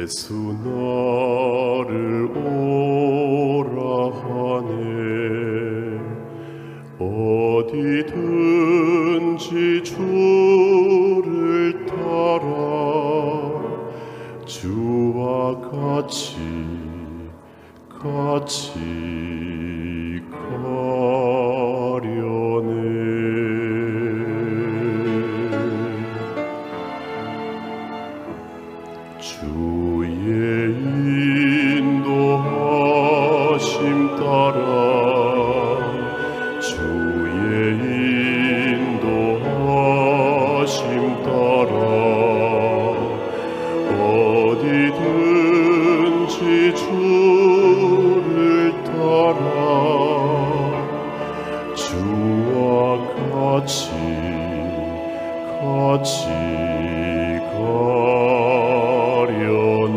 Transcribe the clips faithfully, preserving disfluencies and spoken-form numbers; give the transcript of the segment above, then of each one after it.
예수 나를 오라 하네. 어디든지 주를 따라 주와 같이, 같이 가려네. 주의 인도하심 따라, 주의 인도하심 따라, 어디든지 주를 따라 주와 같이, 같이 가려네.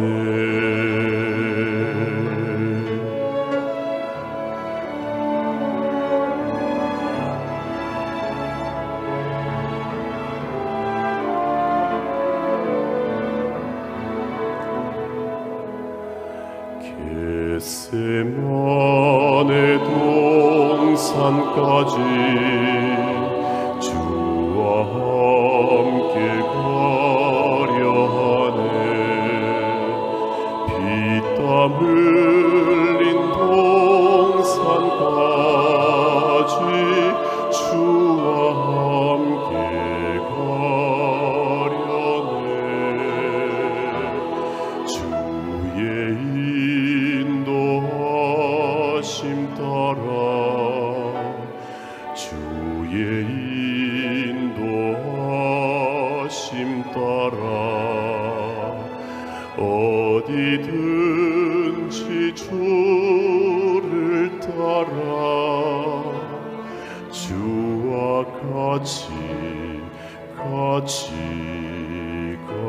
겟세마네 동산까지 주와 함께 가려 하네. 피땀 흘린 동산까지 주와 함께 가려네. 주의 인도하심 따라, 주의 인도하심 따라, 어디든지 주를 따라 주와 같이, 같이 가려네.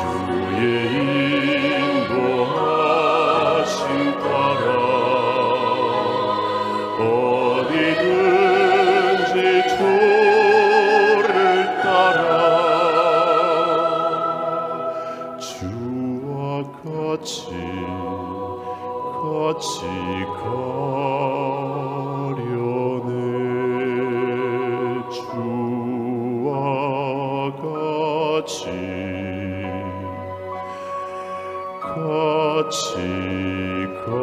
주의 인도하심 따라 어디든지 주를 따라 주와 같이, 같이 가려네. 주와 같이, 같이 가려네.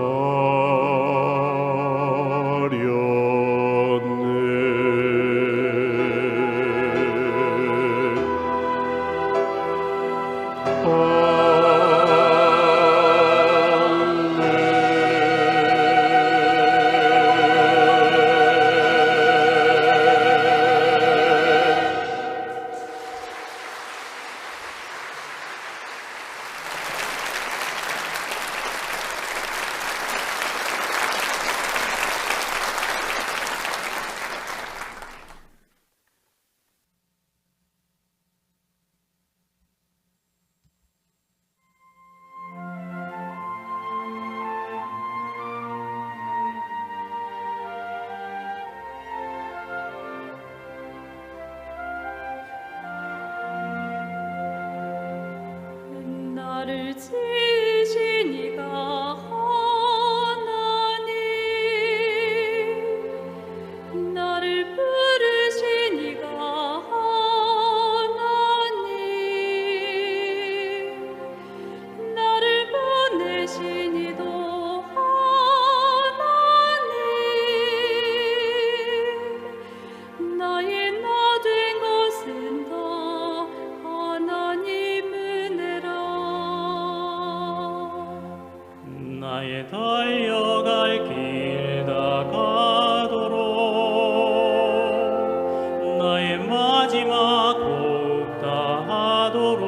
나를 지으신 이가 하나님, 나를 부르신 이가 하나님, 나를 보내신 이도 하나님, 나의 나 된 것은 다 하나님 은혜라. 나의 달려갈 길 다 가도록, 나의 마지막 곡 다 하도록,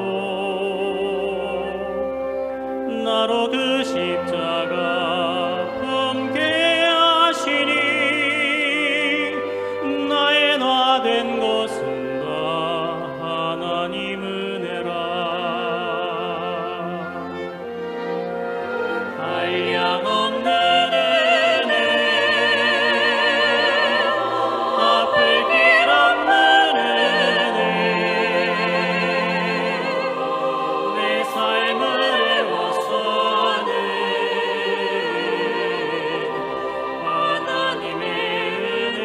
나로 그 십자가 품게 하시니, 나의 나 된 것은 다 하나님 은혜라. 한량없는 은혜, 갚을 길 없는 은혜, 내 삶을 애워싸는 하나님의 하나님의 은혜.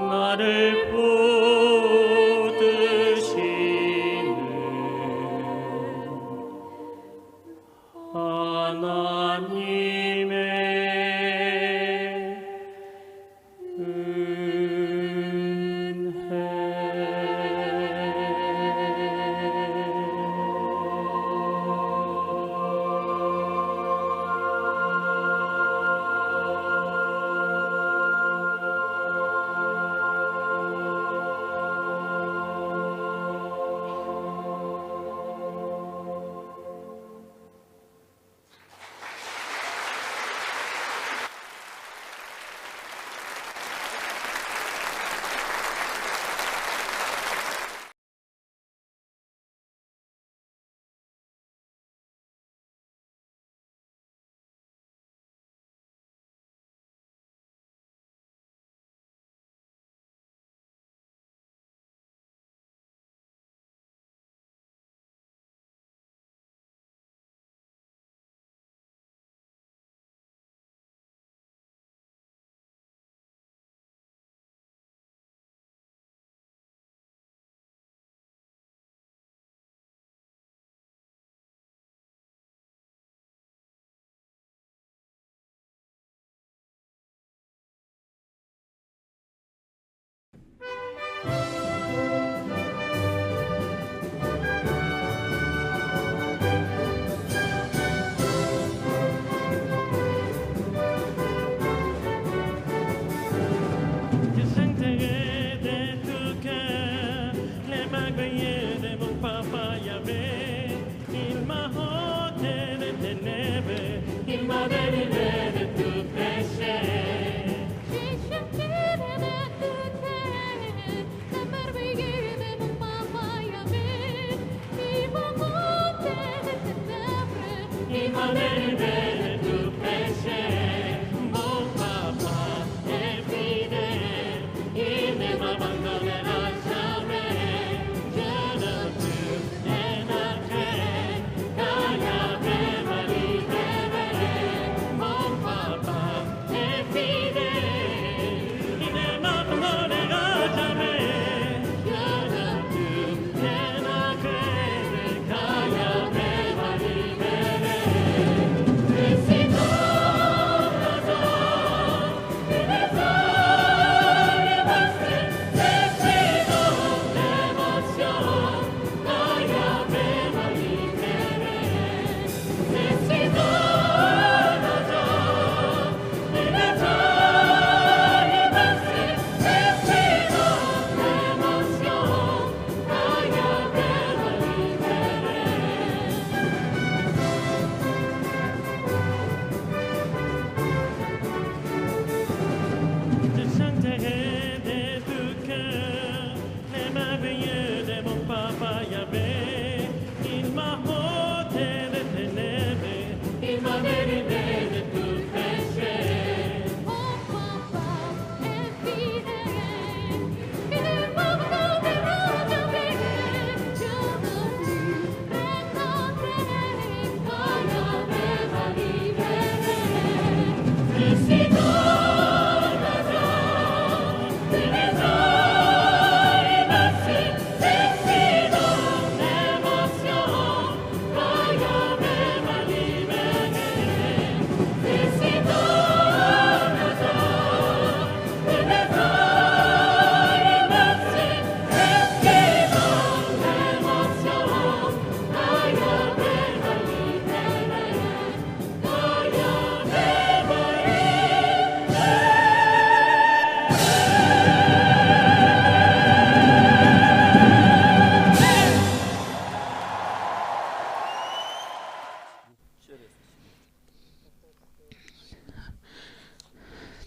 나를 붙드시는 하나님의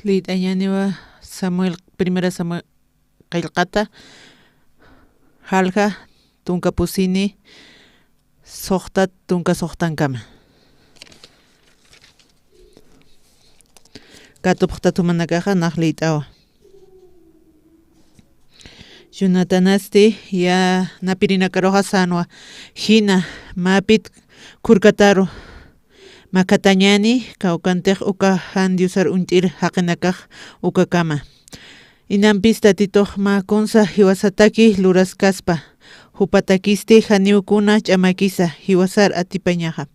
Liyt'añäniwa Samuel, Primera Samuel qillqata, jalja tunka pusini, suxtat tunka suxtankama. Katupxtat jumanakaxa nax liyt'awa. Jonatanasti yanapirinakaruxa sänwa, jina, mäpit khurkataru makhatañäni, kawkantix uka jan Diosar uñt'ir jaqinakax ukakama. Inampis Tatitux mä kunsa jiwasataki luraskaspa, jupatakisti janiw kuna ch'amakisa jiwasar atipañaxa.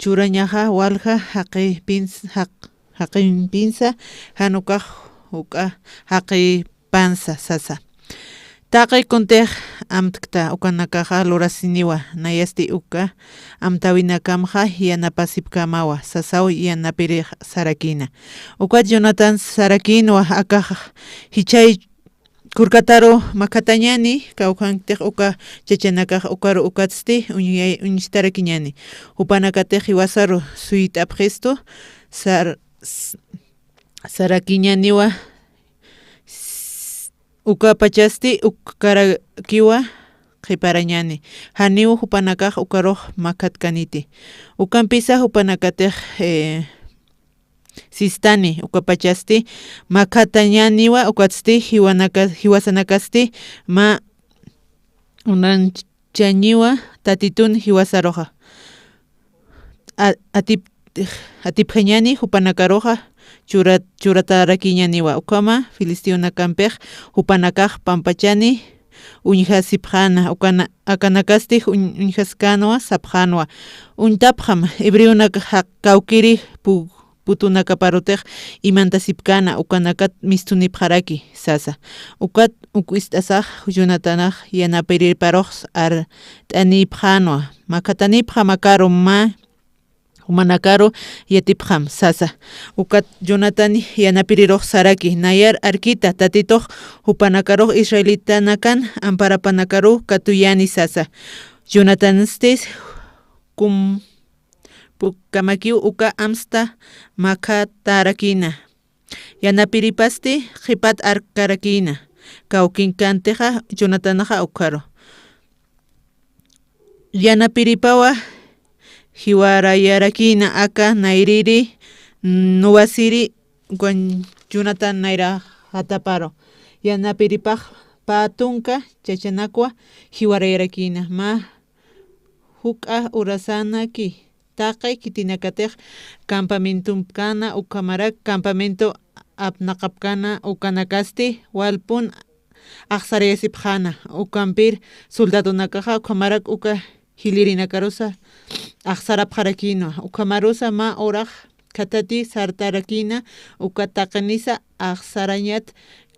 Churañaxa walja jaqipins-, jaq-, jaqimpinsa, jan ukax uka jaqipansa sasa. Taqi kuntix amtkta ukanakaxa lurasiniwa, nayasti uka amtäwinakamxa yanapasipkämawa, sasaw yanapirix sarakïna. Ukat Jonathan sarakïnwa, akax jichhay khurkataru makhatañäni, kawkhanktix uka chachanakax ukaru ukatsti uñay-, uñstarakiñäni. Jupanakatix jiwasaru suyt'apxistu, sar-, s-, sarakiñäniwa, s-, uka pachasti ukkarakiwa qhiparañäni. Janiw jupanakax ukarux makhatkaniti. Ukampisa jupanakatix, eh, sistani, uka pachasti makhatañäniwa, ukatsti jiwanaka-, jiwasanakasti mä unanchañiwa Tatitun jiwasaruxa. A-, atip-, atipjañäni jupanakaruxa chura-, churatarakiñäniwa. Ukhama filisteonakampix jupanakax pampachani uñjasipxäna, ukana-, akanakastix uñ-, uñjaskänwa, sapxänwa: Uñtapxam, hebreonak jaq-, kawkiri pu-, putunakaparutix imantasipkäna, ukanakat mistunipxaraki, sasa. Ukat uk ist'asax Jonatanax yanapiririparux art'anipxänwa: Makhatanipxam akaru mä jumanakaru yatipxam, sasa. Ukat Jonatan yanapirirux saraki: Nayar arkita, Tatitux jupanakarux israelitanakan amparapanakaru katuyäni, sasa. Jonatanstis kum-, pukamakiw uka amsta makhatärakïna. Yanapiripasti qhipat arkarakïna, kawkinkantixa Jonatanaxa ukharu. Yanapiripawa jiwarayarakïna aka nayrïri nuwasiri, ukan Jonatan nayra jataparu. Yanapiripax pä tunka chachanakwa jiwarayarakïna, mä juk'a urasanaki taqi khitinakatix campamentomkana ukhamarak campamento apnaqapkana ukanakasti walpun axsarayasipxäna. Ukampir soldadonakaxa ukhamarak uka jilïrinakarusa axsarapxarakïnwa. Ukhamarusa mä urax khatati sartarakïna uka taqinisa axsarañat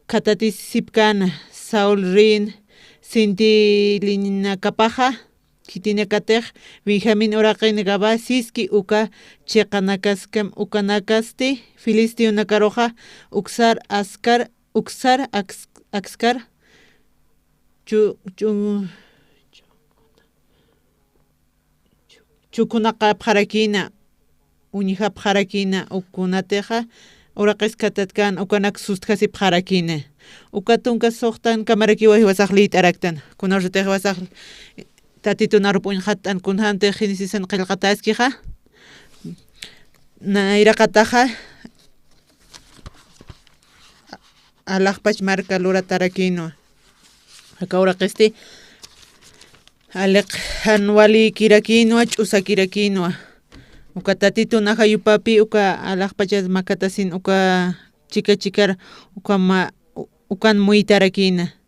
khatatisipkäna. Saul rïn sintilinakapaxa khitinakatix Benjamín uraqin Gabaa siski uka chiqanakaskam ukanakasti filisteonakaruxa uksar askar uksar aks- akskar chu- chu- chukunaqapxarakïna, uñjapxarakïna, ukunatixa uraqis khatatkän ukanak sustjasipxarakïna. Uka tunka suxtan kamarakiwa jiwasax liyt'araktan. Kunawsatix jiwasax Tatitun arup uñxatt'an kunjämtix Genesisan qillqatäskixa. Nayraqataxa alaxpach marka luratarakïnwa. Aka uraqisti aliq jan walikirakïnwa, ch'usakirakïnwa. Uka Tatitun ajayupapi uka alaxpachas makatasin uka chika chikar uka ma- ukan muytarakïna.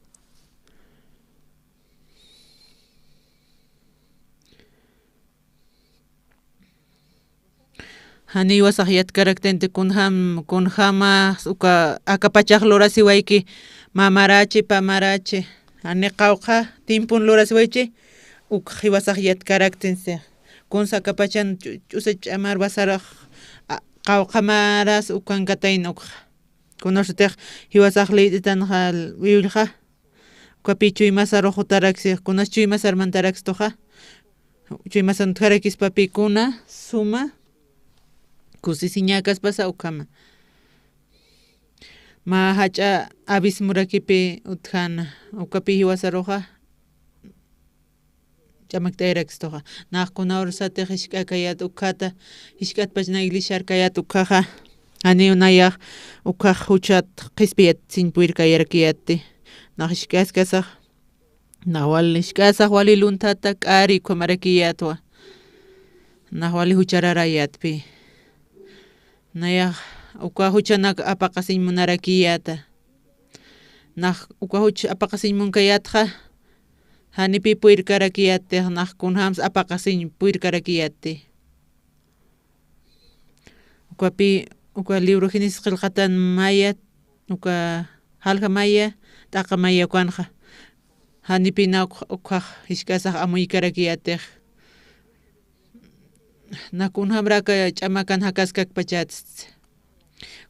Janiw jiwasax yatkaraktanti kunjam, kunjama, uka, aka pachax lurasiwayki, mamarachi, pamarachi, jani qawqha timpun lurasiwaychi, ukx jiwasax yatkaraktansi. Kunsa aka pachan ch'u- ch'usa ch'amar basarax, a- qawqhamaras ukankatayna ukxa. Kunasatix jiwasax liyt'itanxa, wiyullxa. Ukapi chuymasarux jutaraksi, kunas chuymasar mantaraksistuxa. Chuymasar utjarakispapi kuna suma kusisiñäkaspasa ukhama. Mä jach'a abismurakipi utjäna, ukapi jiwasaruxa ch'amakt'ayarakistuxa. Nax kunawrsatix jisk'akayät ukhata, jisk'atpach na iglesiar kayät ukhaxa, janiw nayax ukhax juchat qhispiyat siñ puyirkayarakiyätti. Nax jisk'askasax, nax wal jisk'asax wali lunthata k'ari ukhamarakiyätwa. Nax wali juchararayätpi. Nayax uka juchanak apaqasiñ munarakiyäta. Nax uka juch apaqasiñ munkayätxa, janipi puyirkarakiyättix, nax kunjams apaqasiñ puyirkarakiyätti. Ukapi, uka libro Génesis qillqatan maya, uka jalja maya, t'aqa maya ukanxa. Janipi na uk- ukhax jisk'asax amuykarakiyättix. Na kunjamra aka ch'amakan jakaskakpachätsti.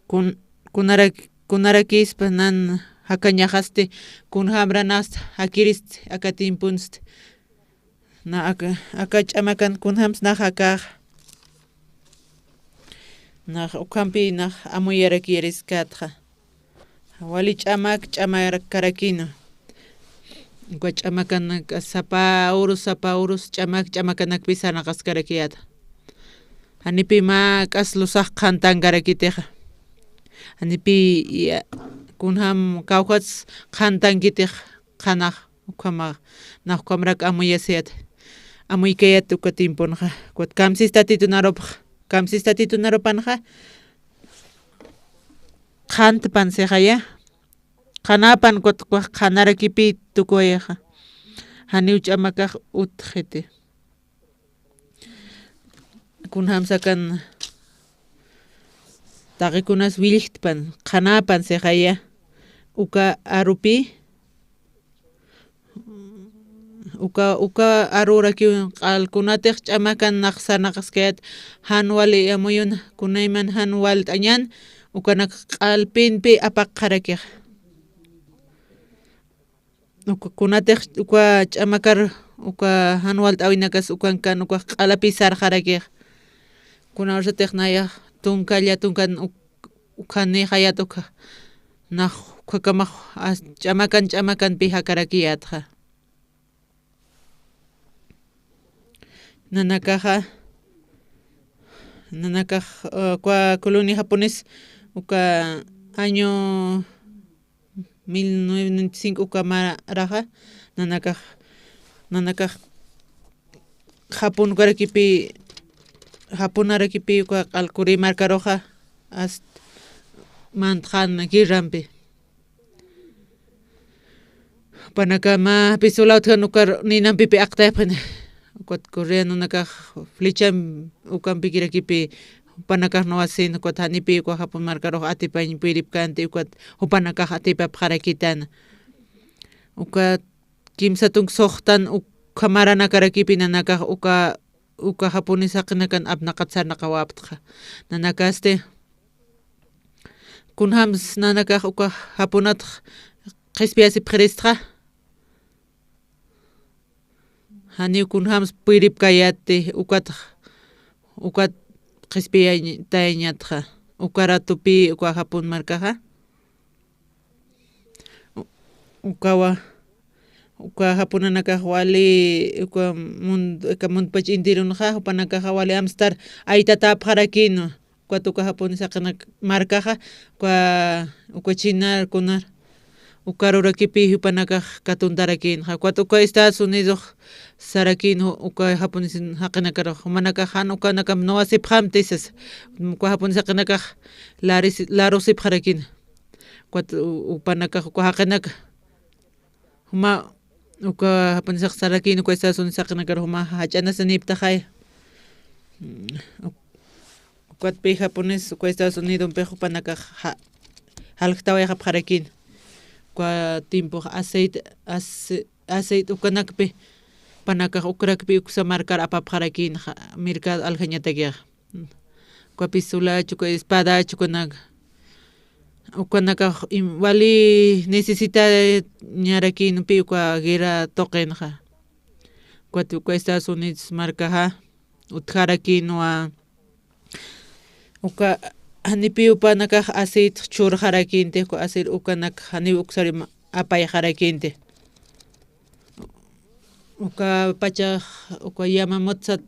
Kun- kunarak- kunarakispa nan jakañaxasti, kunjamra nasta jakiristi aka timpunsti. Na aka, aka ch'amakan kunjams nax jakax. Nax ukhampi nax amuyarakiyariskätxa. Wali ch'amak ch'amakarakïna. Uka ch'amakan sapa urus, sapa urus ch'amak ch'amakanakpi sarnaqaskarakiyäta. Janipi mä k'as lusax qhantankarakitixa. Janipi ya- kunjam kawkhats qhantankitix qhanax ukhamax, nax ukhamrak amuyasiyät. Amuykayät uka timpunxa. Ukat kamsis Tatitun arupxa. Kamsis Tatitun arupanxa. Qhantpan sixaya. Qhanapan kut-, kut-, qhanarakipi tukuyaxa. Janiw ch'amakax utjiti. Kunjamsakan taqikunas willjtpan, qhanapan sixaya. Uka arupi, uka, uka arurakiw q'alkunatix ch'amakan nax sarnaqaskayät, jan wali amuyun, kunayman jan walt'añan, ukanak q'alpinpi apaqxarakix. Uka kunatix, uka ch'amakar, uka jan walt'äwinakas ukankan, ukax q'alapi sarxarakix. Kuna ursatix nayax tunkalla tunkan uk-, ukhanixayat ukha. Nax ukhakamax as-, ch'amakan ch'amakanpi jakarakiyätxa. Nanakaxa, nanakax, eh, ukwa colonia japonés, uka año mil novecientos noventa y cinco uka maraxa, nanakax, nanakax Japón ukarakipi, Japón arakipi uka q'al Corea markaruxa, ast-, mantxan guerrampi. Jupanaka mä pistola utjan ukar ninampipi aqtayapxani. Ukat Corea nunakax flecha ukampikirakipi jupanakax nuwasin, ukat janipi uka Japón markarux atipañ puyiripkänti, ukat jupanakax atipapxarakitana. Ukat kimsa tunk suxtan ukhamaranakaraki pinanakax uka, uka japonés jaqinakan apnaqat sarnaqawaptxa. Nanakasti, kunjams nanakax uka japonatx qhispiyasipxiristxa. Janiw kunjams puyiripkayäti, ukatx, ukat qhispiyañ-, tayañatxa. Uka ratupi uka Japón markaxa. U-, ukawa, uka japonanakax wali, uka mund-, uka mundpach intirunxa, jupanakaxa wali amstar aytatapxarakinu. Ukat uka japonés jaqinak markaxa, uka, uka chinar kunar, uka rurakipi jupanakax katuntarakïnxa. Ukat uka Estados Unidos sarakïn, uka japonés jaqinakarux, jumanakax jan ukanakam nuwasipxamti sas. Uka japonés jaqinakax laris-, larusipxarakïn. Ukat u-, jupanakax uka jaqinaka. Juma uka japonés sarakïn uka Estados Unidos jaqinakar juma jach'anasaniptaxay. Mm, uk-, ukatpi japonés uka Estados Unidompi jupanakax ja-, jaljtawayxapxarakïn. Uka tiempox aceite, ace-, aceite ukanakpi, jupanakax ukrakpi uksa markar apapxarakïn, ja-, mercado aljañatakixa. Uka pistolachu, uka espadachu, ukanaka. Ukanakax im-, wali necesitañarakïnpi uka guerra tuqinxa. Ukat uka Estados Unidos markaxa utjarakïnwa. Uka janipi jupanakax aceite churxarakïnti, uka aceite ukanak janiw uksar ima apayxarakïnti. Uka pachax, uka Yamamoto sat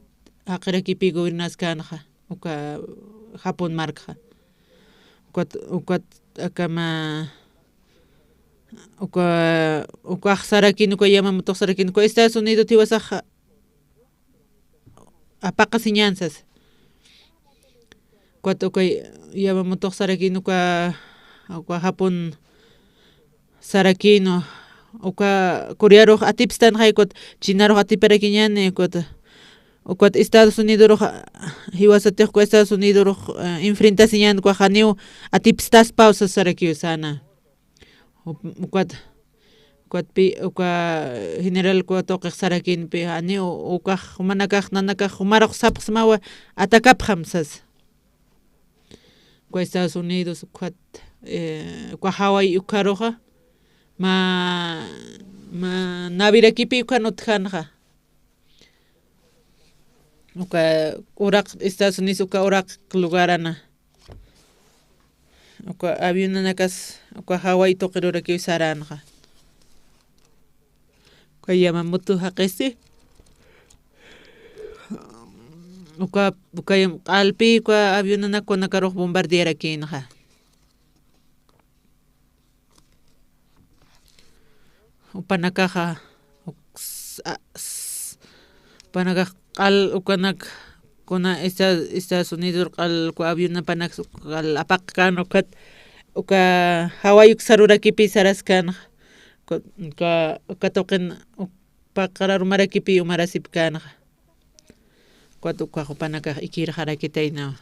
jaqirakipi gobernaskänxa, uka Japón markxa. Ukat, ukat akama, uka, ukax sarakïn, uka Yamamotox sarakïn, uka Estados Unidos jiwasax apaqasiñän sas. Ukat uka Yamamotox sarakïn, uka, uka Japón sarakïn, uka Corearux atipstanxay, ukat Chinarux atiparakiñäni, ukat, ukat Estados Unidorux, jiwasatix uka Estados Unidorux, eh, enfrentasiñän, uka janiw atipstaspaw sas sarakiw säna. Ukat, ukatpi, uka general uka tuqix sarakïnpi, janiw ukax, jumanakax, nanakax jumarux sapxsmawa atacapxam sas. Uka Estados Unidos, ukat, eh, uka Hawái ukaruxa, mä, mä navirakipi ukan utjänxa. Uka uraq, Estados Unidos uka uraq lugarana. Uka avionanakas, uka Hawái tuqirurakiw saränxa. Uka Yamamoto jaqisti. Uka, uka q'alpi, uka avionanakunakarux bombardearakïnxa. Jupanakaxa, uks-, a-, s-, jupanakax q'al ukanak, kuna Esta-, Estados Unidos q'al uka avionapanak q'al apaqkän ukat, uka Hawái uksarurakipi saraskänxa, uka, uka, uka tuqin, uk-, paqarar umarakipi umarasipkänxa. Ukat uka jupanakax ikïrxarakitaynawa.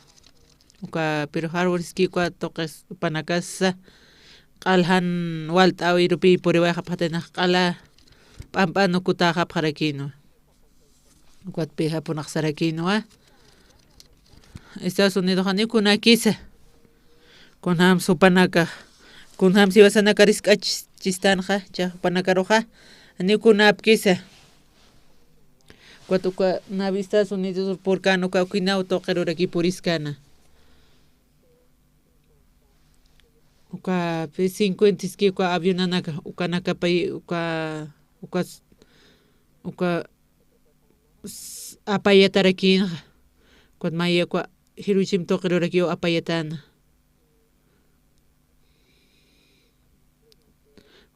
Uka Pearl Harbor iski uka tuqis jupanakasa q'al jan walt'äwirupi puriwayxapxataynax q'ala p'amp'an ukutäxapxarakïnwa. Ukatpi Japonax sarakïnwa. Estados Unidos janiw kunäkisa. Kunjams jupanakax, kunjams jiwasanakar jisk'achistanxa, cha jupanakaruxa, janiw kunäpkisa. Ukat uka navi Estados Unidos purkän uka ukinaw tuqiruraki puriskana. Uka pi cincuenta iski uka avionanaka, ukanakapay uka, uka s-, uka s-, apayatarakinxa. Ukat maya uka Hiroshima tuqirurakiw apayatana.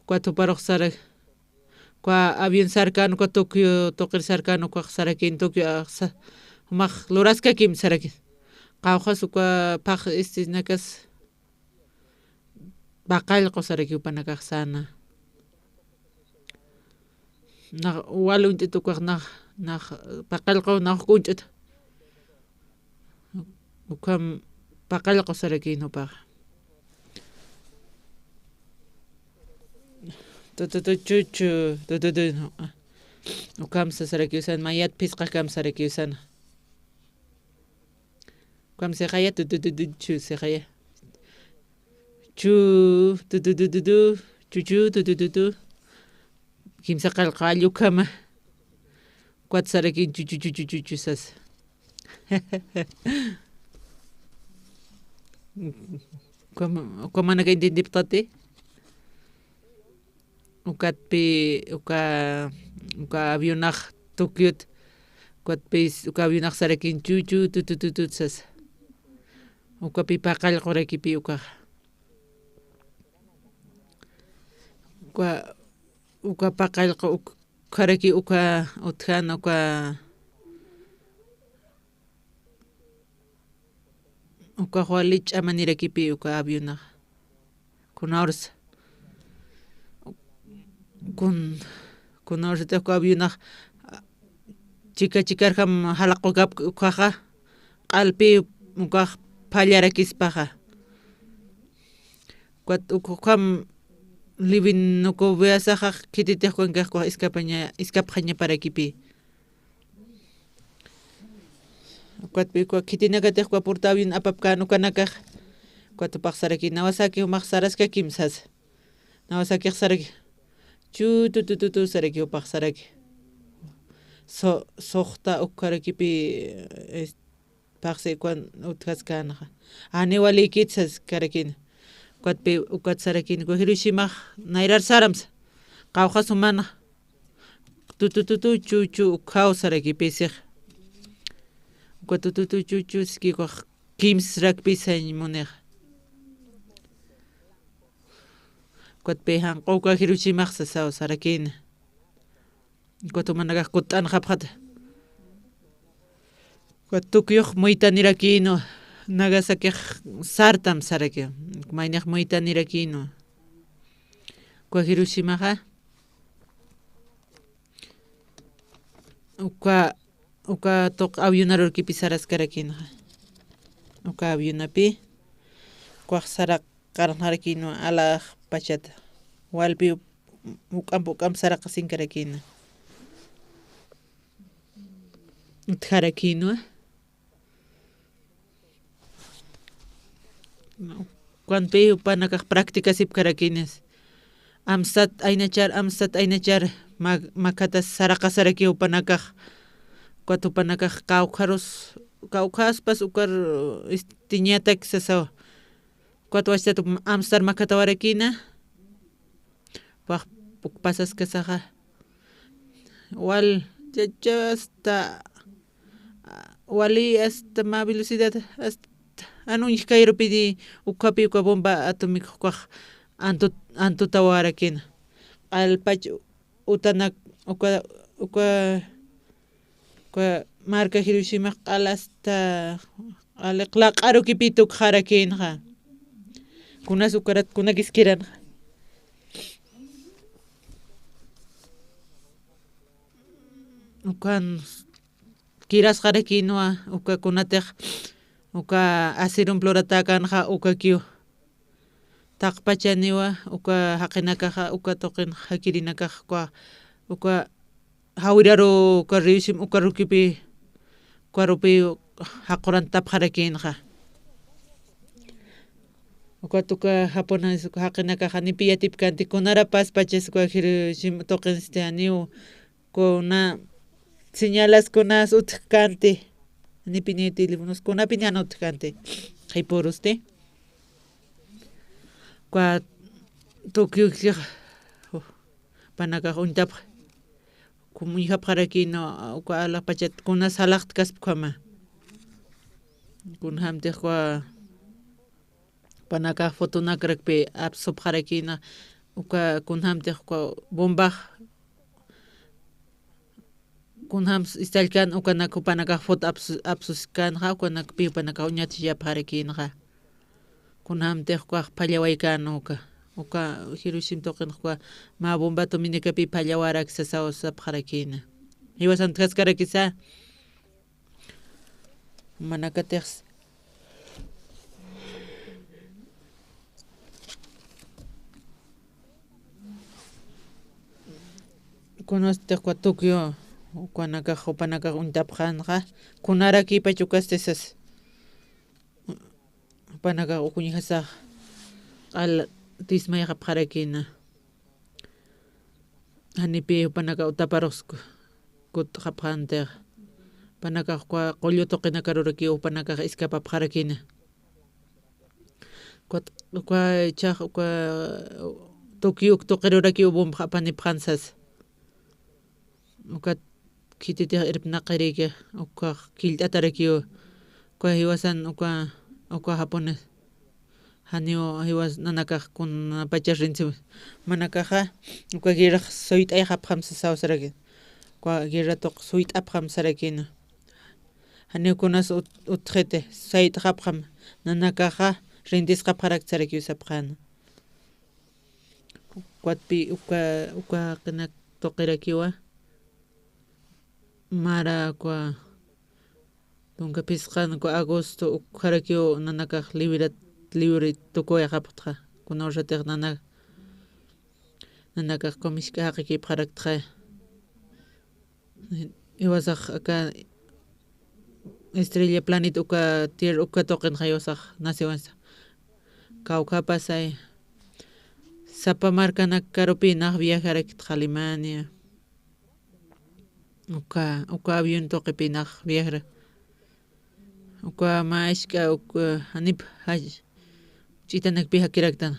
Ukat juparux sarak, uka avión sarkan, uka Tokio tuqir sarkan, ukax sarakin Tokio, ah, sa-, jumax luraskakim sarakin. Qawqhas uka phax istisnakas paqallqu sarakiw jupanakax säna. Nax wal uñt'it ukax nax, nax paqallqu nax uñt'it. Ukham paqallqu sarakin jupax. Tututu chuchu, tututu, no. Ukham sasarakiw san, mayat phisqakam sarakiw san. Ukham sixaya, tututu, chu, sixaya. Chu, tututu, chuchu, tututu. Kimsa qallqu jall ukhama. Ukat sarakin chuchu, chuchu, chuchu sas. Ukhama, ukhamanaka intintiptati. Ukatpi, uka, uka avionax Tokiot, ukatpis, uka avionax sarakin chuchu, tutututut sas. Ukapi paqallqurakipi ukax. Uka, uka paqallqu uk-, ukharaki uka utjan uka, ukax wali ch'amanirakipi uka avionax. Kunawrsa. Kun-, kunawrsatix uka avionax, chika chikarjam jalaqukap ukaxa, q'alpi ukax phallarakispaxa. Ukat ukham liwin uka viasaxa khititix ukankax ukax iskapaña-, iskapxañaparakipi. Ukatpi uka khitinakatix uka portaavión apapkän ukanakax, ukat jupax saraki, nawasaki jumax saraskakim sasa. Nawasakix saraki, chu, tu, tu, tu, tu, saraki, jupax saraki. So-, suxta ukkarakipi, es-, phaxsi ukan utjaskänxa. Jani walikit saskarakina. Ukatpi, ukat sarakina, uka Hiroshimax nayrar saramsa. Qawqha sumana. Tu, tu, tu, tu, chu, chu, ukhaw sarakipisix. Uka tu, tu, tu, chu, chu, siski ukax kimsrakpis sañ munixa. Ukatpi janq'u uka Hiroshimax sasaw sarakina. Ukat jumanakax kutt'anxapxata. Ukat Tokiox muytanirakïnwa, Nagasakix sartam saraki, maynix muytanirakïnwa. Uka Hiroshimaxa, uka, uka tuq avionarurkipi saraskarakïnxa. Uka avionapi, ukax saraq qarnxarakïnwa alax pachata. Walpi juk'amp juk'amp saraqasinkarakïna. Utjarakïnwa. Ukanpi jupanakax practicasipkarakïnas. Amsat aynachar, amsat aynachar, ma-, makhatas saraqasarakiw jupanakax. Ukat jupanakax kawkharus, kawkhaspas ukar, istiñatak sasawa. Ukat wachtat amstar makhatawarakïna. Pax, puk pasaskasaxa. Wal, chacha, hasta, wali, hasta mä velocidad, hasta, jan uñjkayarupini, ukhapi uka bomba atómica ukax, antut-, antutawarakïna. Q'alpach utanak, uka, uka, uka marka Hiroshimax q'al hasta, q'aliq laq'arukipi tukxarakïnxa. Kunas ukarat, kunakiskiranxa. Ukan kirasxarakïnwa, uka kunatix, uka asirum pluratäkänxa, ukakiw. Taqpachaniwa, uka jaqinakaxa, uka tuqin jakirinakax, uka, uka jawiraru, uka río Shim, uka rukipi, uka rupi jaqurantapxarakïnxa. Ukat uka japones, uka jaqinakaxa, nipi yatipkänti, kunarapas pachas uka Hiroshima tuqinsti janiw, kuna señalas kunas utjkanti. Ni pini teléfonos kunapini jan utjkanti. Qhipurusti. Kwa Tokio, uh, panakax uñtapx. Kum uñjapxarakïna, uka alapachat kunas jalaqtkaspkhama. Kunjamtix kwa panakax fotonakrakpi apsupxarakïna, uka kunjamtix kwa bombax kunjams istallkan ukanak jupanakax fot apsu-, apsuskänxa, ukanakpi jupanakax uñatchiyapxarakïnxa. Kunjamtix ukax phallawaykan uka. Uka Hiroshima tuqinxa uka mä bomba tuminakapi phallawarak sasaw sapxarakïna. Jiwasan utjaskarakisa. Manakatix Kunasti uka Tokio, ukanakax, jupanakax uñtapxänxa, kunarakïpach ukasti sas. Jupanakax uk uñjasax q'al tismayxapxarakïna. Janipi jupanakax utaparux kutxapxäntixa. Jupanakax uka qullu tuqinakarurakiw jupanakax escapapxarakïna. Ukat, uka ichhax, uka Tokio uk tuqirurakiw bombax apanipxän sas. Ukat khititix irpnaqirïki, ukax killt'atarakiw. Uka jiwasan, uka, uka japones. Janiw jiwas nanakax kunapachas rinsi. Manakaxa, uka guerrax suyt'ayxapxam sasaw saraki. Uka guerra tuq suyt'apxam sarakïna. Janiw kunas ut-, utjiti, sayt'xapxam, nanakaxa, rindisxapxarak sarakiw sapxäna. Ukatpi, uka, uka jaqinak tuqirakiwa. Mara, uka, tunka phisqan, uka agosto, ukxarakiw nanakax libra, libri tukuyxapxtxa. Kunawsatix nana-, nanakax uka misk'a jaqikipxaraktxa. Jiwasax aka estrella planeta uka tierra uka tuqinxa jiwasax naciwansa. Kawkhapasay. Sapa markanak karupï nax viajaraktxa Alemania. Uka, uka avión tuqipï nax viajara. Uka mä isk'a, uka janip jall-, ch'itanakpi jakiraktan.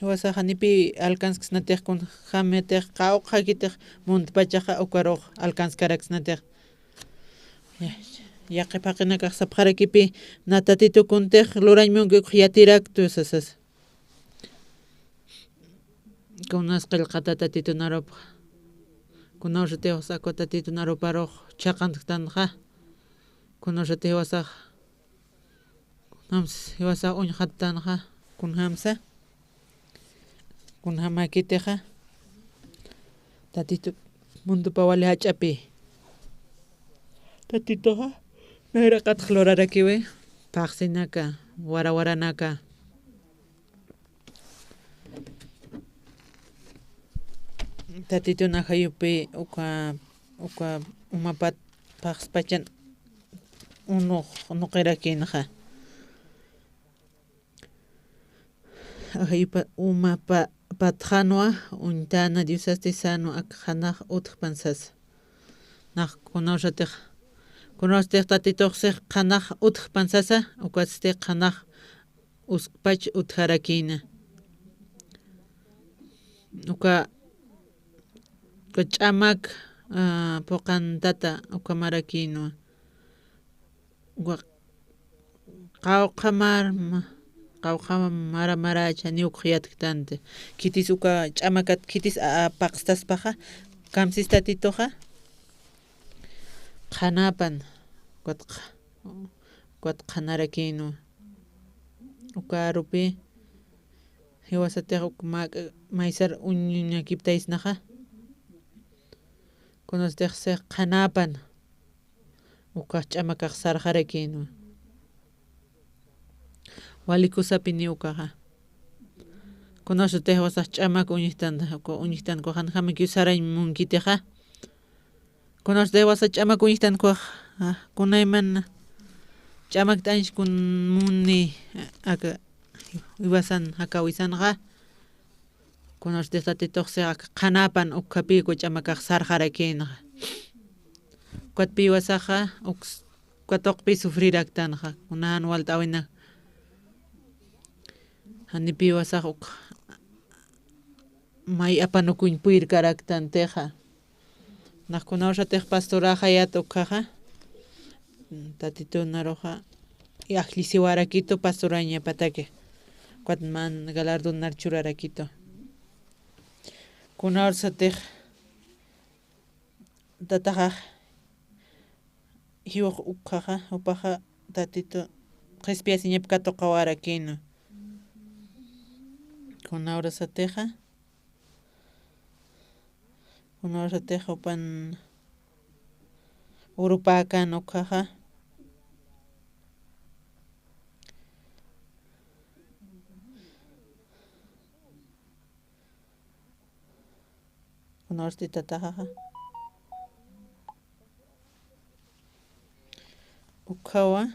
Jiwasax janipï alcansksnatix kunjamitix qawqhakitix muntpachaxa ukarux alcanskaraksnatix. Ya, yaqhip jaqinakax sapxarakipï, na Tatitu kuntix lurañ munki uk yatiraktu sasas. Kunas qillqata Tatitun arupxa. Kunawsatix usa uka Tatitun aruparux chhaqantktanxa. Kunawsatix jiwasax. Kunjams jiwasax uñxattanxa. Kunjamsa. Kunjamäkitixa. Tatitu mundupa wali jach'api. Tatituxa. Nayraqatx lurarakiwi. Phaxsinaka. Warawaranaka. Tatitun ajayupi uka, uka umapat phaxspachan unux, unuqirakïnxa. Ajayupa umapa patxanwa uñtäna Diosasti sänwa ak qhanax utjpan sasa. Nax kunawsatix, kunawsatix Tatitux six qhanax utjpan sasa, ukatsti qhanax uskpach utjarakïna. Uka, uka ch'amak, ah, phuqantata ukhamarakïnwa. Uka qawqha mar, ma-, qawqha mara maracha niw ukx yatktanti. Khitis uka ch'amakat khitis a, a, paqstaspaxa, kamsis Tatituxa. Qhanapan, ukat qha-, ukat qhanarakïnwa. Uka arupi, jiwasatix uk mak-, maysar uñuñakiptaysnaxa. Kunastix six qhanapan, ukax ch'amakax sarxarakïnwa. Wali kusapiniw ukaxa. Kunasatix jiwasax ch'amak uñjtanta, uka uñjtankuxan jamakiw sarañ munkitixa. Kunasatix jiwasax ch'amak uñjtankuxa, ah, kunayman ch'amakt'añs kun muni, aka, jiwasan jakawisanxa. Kunawstix Tatitux sixa qhanapan ukkhapï ch'amakax sarxarakïnxa. Ukatpï wasaxa, uks-, uka tuqpï sufriraktanxa, kunan walt'äwina. Janipï wasax uk may apanukuñ puyrkaraktantixa. Nax kunawsatix pastoraxayät ukkhaxa, Tatitun naruxa ajllisiwarakitu pastorañapataki. Ukat man galardonar churarakitu. Kunawsatix tataxax jiwaq ukkhaxa, jupaxa Tatitu qhispiyasiñap katuqawarakïnwa. Kunawsatixa, kunawsatix jupan urupäkän ukkhaxa. Kunawsti tataxaxa. Ukkhawa.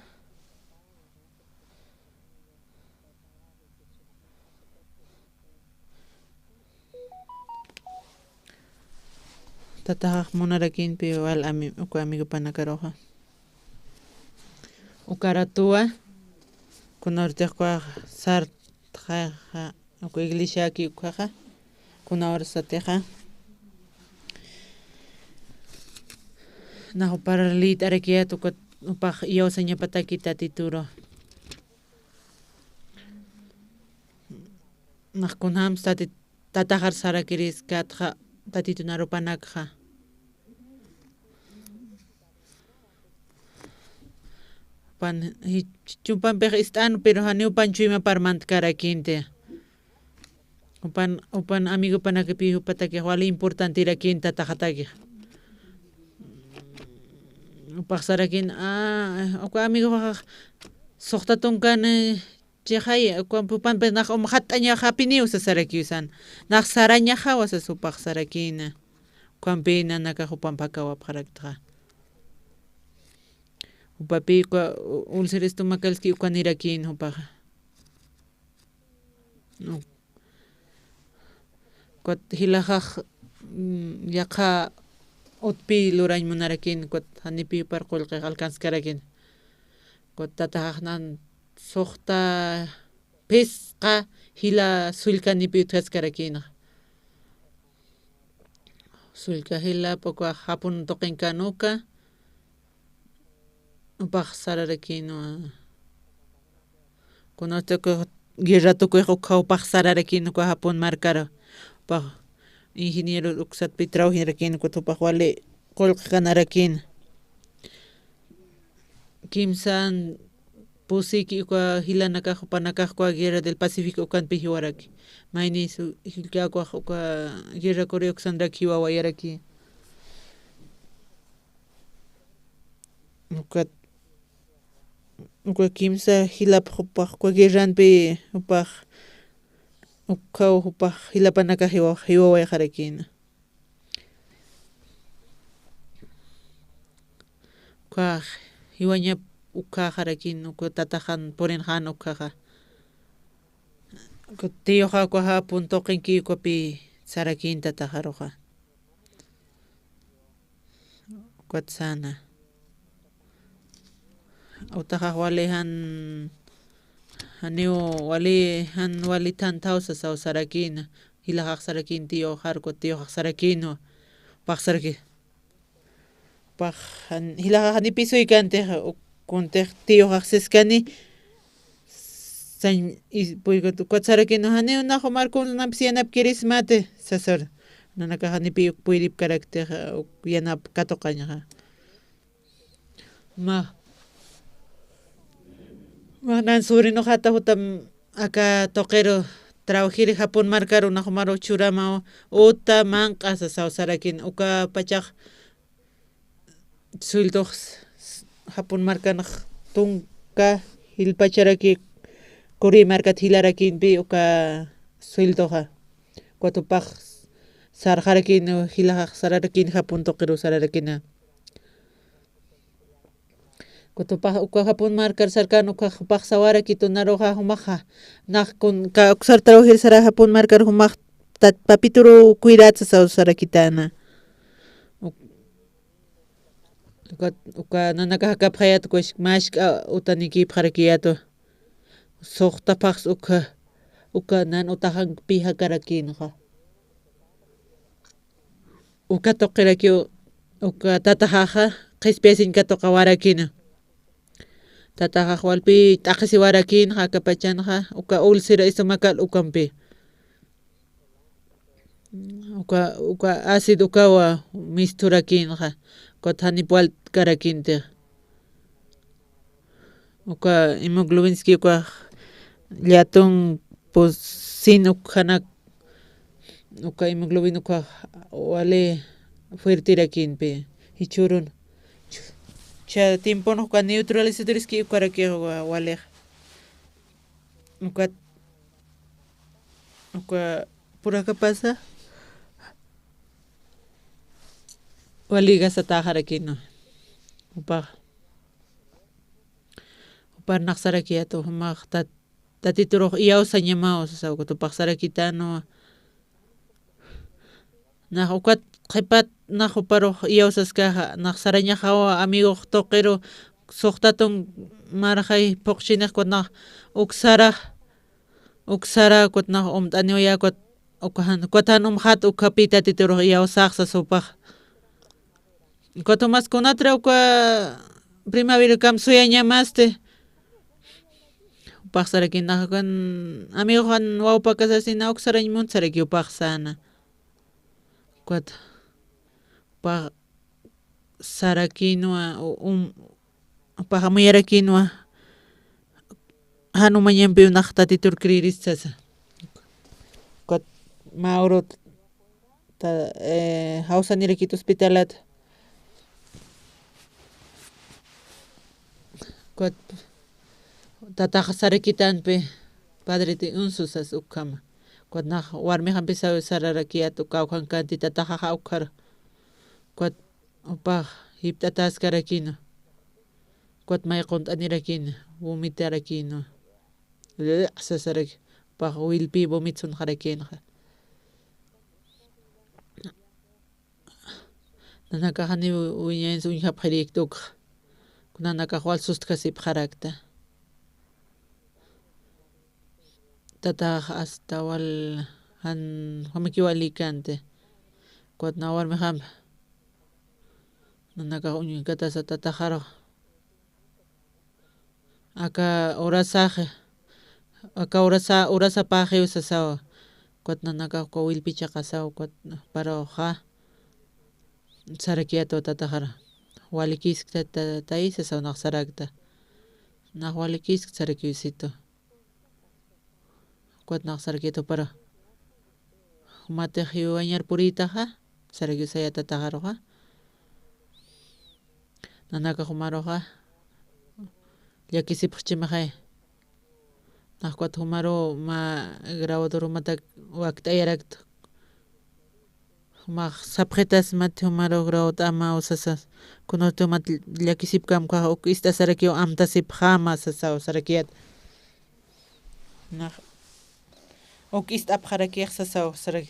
Tataxax munarakïnpï wal ami-, uka amigopanakaruxa. Uka ratuwa, kunawstix uka sartxaxa, uka iglesiaki ukkhaxa, kunawsatixa. Nax jupar liyt'arakiyät uka, jupax iyawsañapataki Tatituru. Nax kunjams Tati-, tataxar sarakiriskätxa Tatitun arupanakxa. Jupan, ji-, chumpampix ist'an, pero janiw jupan chuymapar mantkarakïnti. Jupan, jupan amigopanakipï jupatakix wali importantirakïn tataxatakix. Jupax sarakïn, ah, uka amigoxax suxta tunkan, eh, chixay, uka jupampix nax umxatt'añaxapiniw sasarakiw san. Nax sarañaxawa sas jupax sarakïna. Ukampï nanakax jupamp jakawapxaraktxa. Jupapï uka u-, úlcera estomacalski uka nirakïn jupaxa. Ukat jilaxax, mm, yaqha utpï lurañ munarakïn, ukat janipï jupar qullqix alcanzkarakïn. Ukat tataxax nan suxta phisqa jila sullkanipï utjaskarakïnxa. Sullka jilap uka japun tuqinkan uka, jupax sararakïnwa. Kunawsti uka guerra tukuyx ukkha jupax sararakïn uka japun markaru. Jupax ingeniero uksatpï trabajarakïn, ukat jupax wali qullqi kanarakïn. Kimsan pusiki uka jilanakax jupanakax uka Guerra del Pacífico ukanpï jiwaraki. Mayni su-, jillkakuwax uka Guerra Corea uksanrak jiwawayaraki. Ukat, uka kimsa jilap jupax uka guerranpï jupax, ukkhaw jupax jilapanakax jiwa-, jiwawayxarakïna. Uka jiwañap ukkhaxarakïn, uka tataxan purinxän ukkhaxa. Uka tiyuxa uka japun tuqinki ukapï sarakïn tataxaruxa. Ukat säna. Utaxax wali jan, janiw wali, jan wali thanthaw sasaw sarakïna. Jilaxax sarakïn tiyuxar, ukat tiyuxax sarakïnwa. Jupax saraki-, jupax jan-, jilaxax janipï suykantix, u-, kuntix tiyuxax siskani, sañ-, is-, puykut, ukat sarakïnwa, janiw nax jumar kunanampis yanapkirismati, sasar. Nanakax janipï uk puyripkaraktix, uk yanap katuqañxa. Ma. Ma, nan sobrinoxata jutam aka tuqiru trabajiri japun markaru, nax jumaru churamaw uta manq'a sasaw sarakïn, uka pachax sueldox japun markanx tunka jilpacharaki, Corea markat jilarakïnpï uka sueldoxa. Ukat jupax sarxarakïn, jilaxax sararakïn japun tuqiru sararakïna. Ukat jupax uka japun markar sarkän ukkhax jupax sawarakitu, naruxa jumaxa. Nax kun-, ka-, uksar trabajir sara japun markar jumax tat-, papituru cuidad sasaw sarakitana. Uk-, uka, uka nanakax jakapxayat, uka mask'a utanikipxarakiyatu. Suxtaphax ukha, uka nan utaxankpi jakarakinxa. Uka tuqirakiw, uka tataxaxa qhispiyasiñ katuqawarakina. Tataxax walpi t'aqhisiwarakinxa, akapachanxa, uka úlcera estomacal ukampi. Uka, uka ácido ukawa misturakinxa, ukat janip walt'karakintix. Uka hemoglobinski uka llatun pusin ukhanak, uka hemoglobin uka wali fuerterakinpi, jichhürun. Cha tiempon uka neutralizadorski ukarakix wa-, walix. Ukat, uka purakapasa, wali gasatäxarakinu. Upax. Upar nax sarakiyatu, jumax tat-, tatiturux iyawsañamaw, sasaw, ukat upax sarakitänwa. Nax ukat qhipat nax uparux iyawsaskaxa, nax sarañaxawa amigox tuqiru suxtatun marxay phuqchinix, ukat nax uk sara, uk sara, ukat nax umt'aniwaya, ukat uka jan, ukat jan umxat ukhapi tatiturux iyawsax sasa upax. Ukat jumas kunatra uka primaverakam suyañamasti. Upax saraki nax ukan amigoxan wawpakasasina uk sarañ munt saraki upax säna. Ukat upax sarakinwa, u-, um, upax amuyarakinwa, jan umañampiw nax tatitur creerist sasa. Ukat mä urut ta-, eh, jawsanirakit hospitalat. Ukat tataxa sarakitanpi, padre de unsu sas ukhama. Ukat nax warmixampi saw sararakiyat, uka kawkhankanti tataxaxa ukhar. Ukat upax jipt'ataskarakinu. Ukat mayqunt'anirakinu, vomitarakinwa. Sasarak, upax wilpi vomitsunxarakinxa. Nanakax janiw wiñañs uñjapxirïkta ukxa. Kunanakax wal sustjasipxarakta. Tatax hasta wal jan jumakiw walikanti. Ukat nax warmixamp nanakax uñkatasa tataxarux. Aka urasaxi, aka urasa-, urasapaxiw sasawa. Ukat nanakax uka wilpi chaqasaw, ukat juparuxa sarakiyatwa tataxar. Walikiskta ta-, tay sasaw nax sarakta. Nax walikiskta sarakiw situ. Ukat nax sarakiyat jupara. Jumatix jiwañar purïtaxa, sarakiw saya tataxaruxa. Nanakax jumaruxa llakisipxchimixay. Nax ukat jumaru mä grabador umatak wakt'ayarakta. Jumax sapxitas mat jumaru grabawt'amaw sasas. Kunatix umat llakisipkam ukax uk ist'asarakiw amtasipxäma sasaw sarakiyat. Nax uk ist'apxarakix sasaw sarak.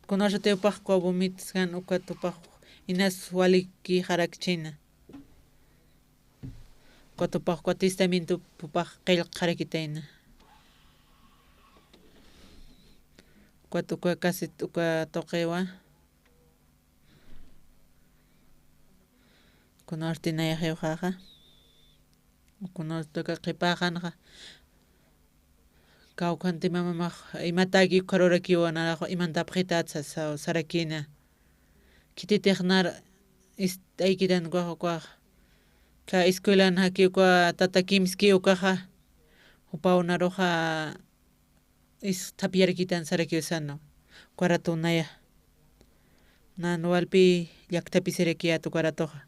Kunasatix upax uka vomitskän ukat upax inas walikixarakchina. Ukat upax uka testamento upax qillqxarakitayna. Ukat uka kasit uka tuqiwa. Kunarti nayax jiwxaxa. Kunarti uka qhipäxanxa. Kawkhanti mamamax imataki ukharurakiwa narax imantapxitat sasaw sarakina. Khititix nar ist'aykitan ukax ukax. Ka escuelan jaki uka tata Kimski ukaxa. Jupaw naruxa is thapiyarakitan sarakiw sanu. Uka ratu naya. Nan walpi llakthapisirakiya uka ratuxa.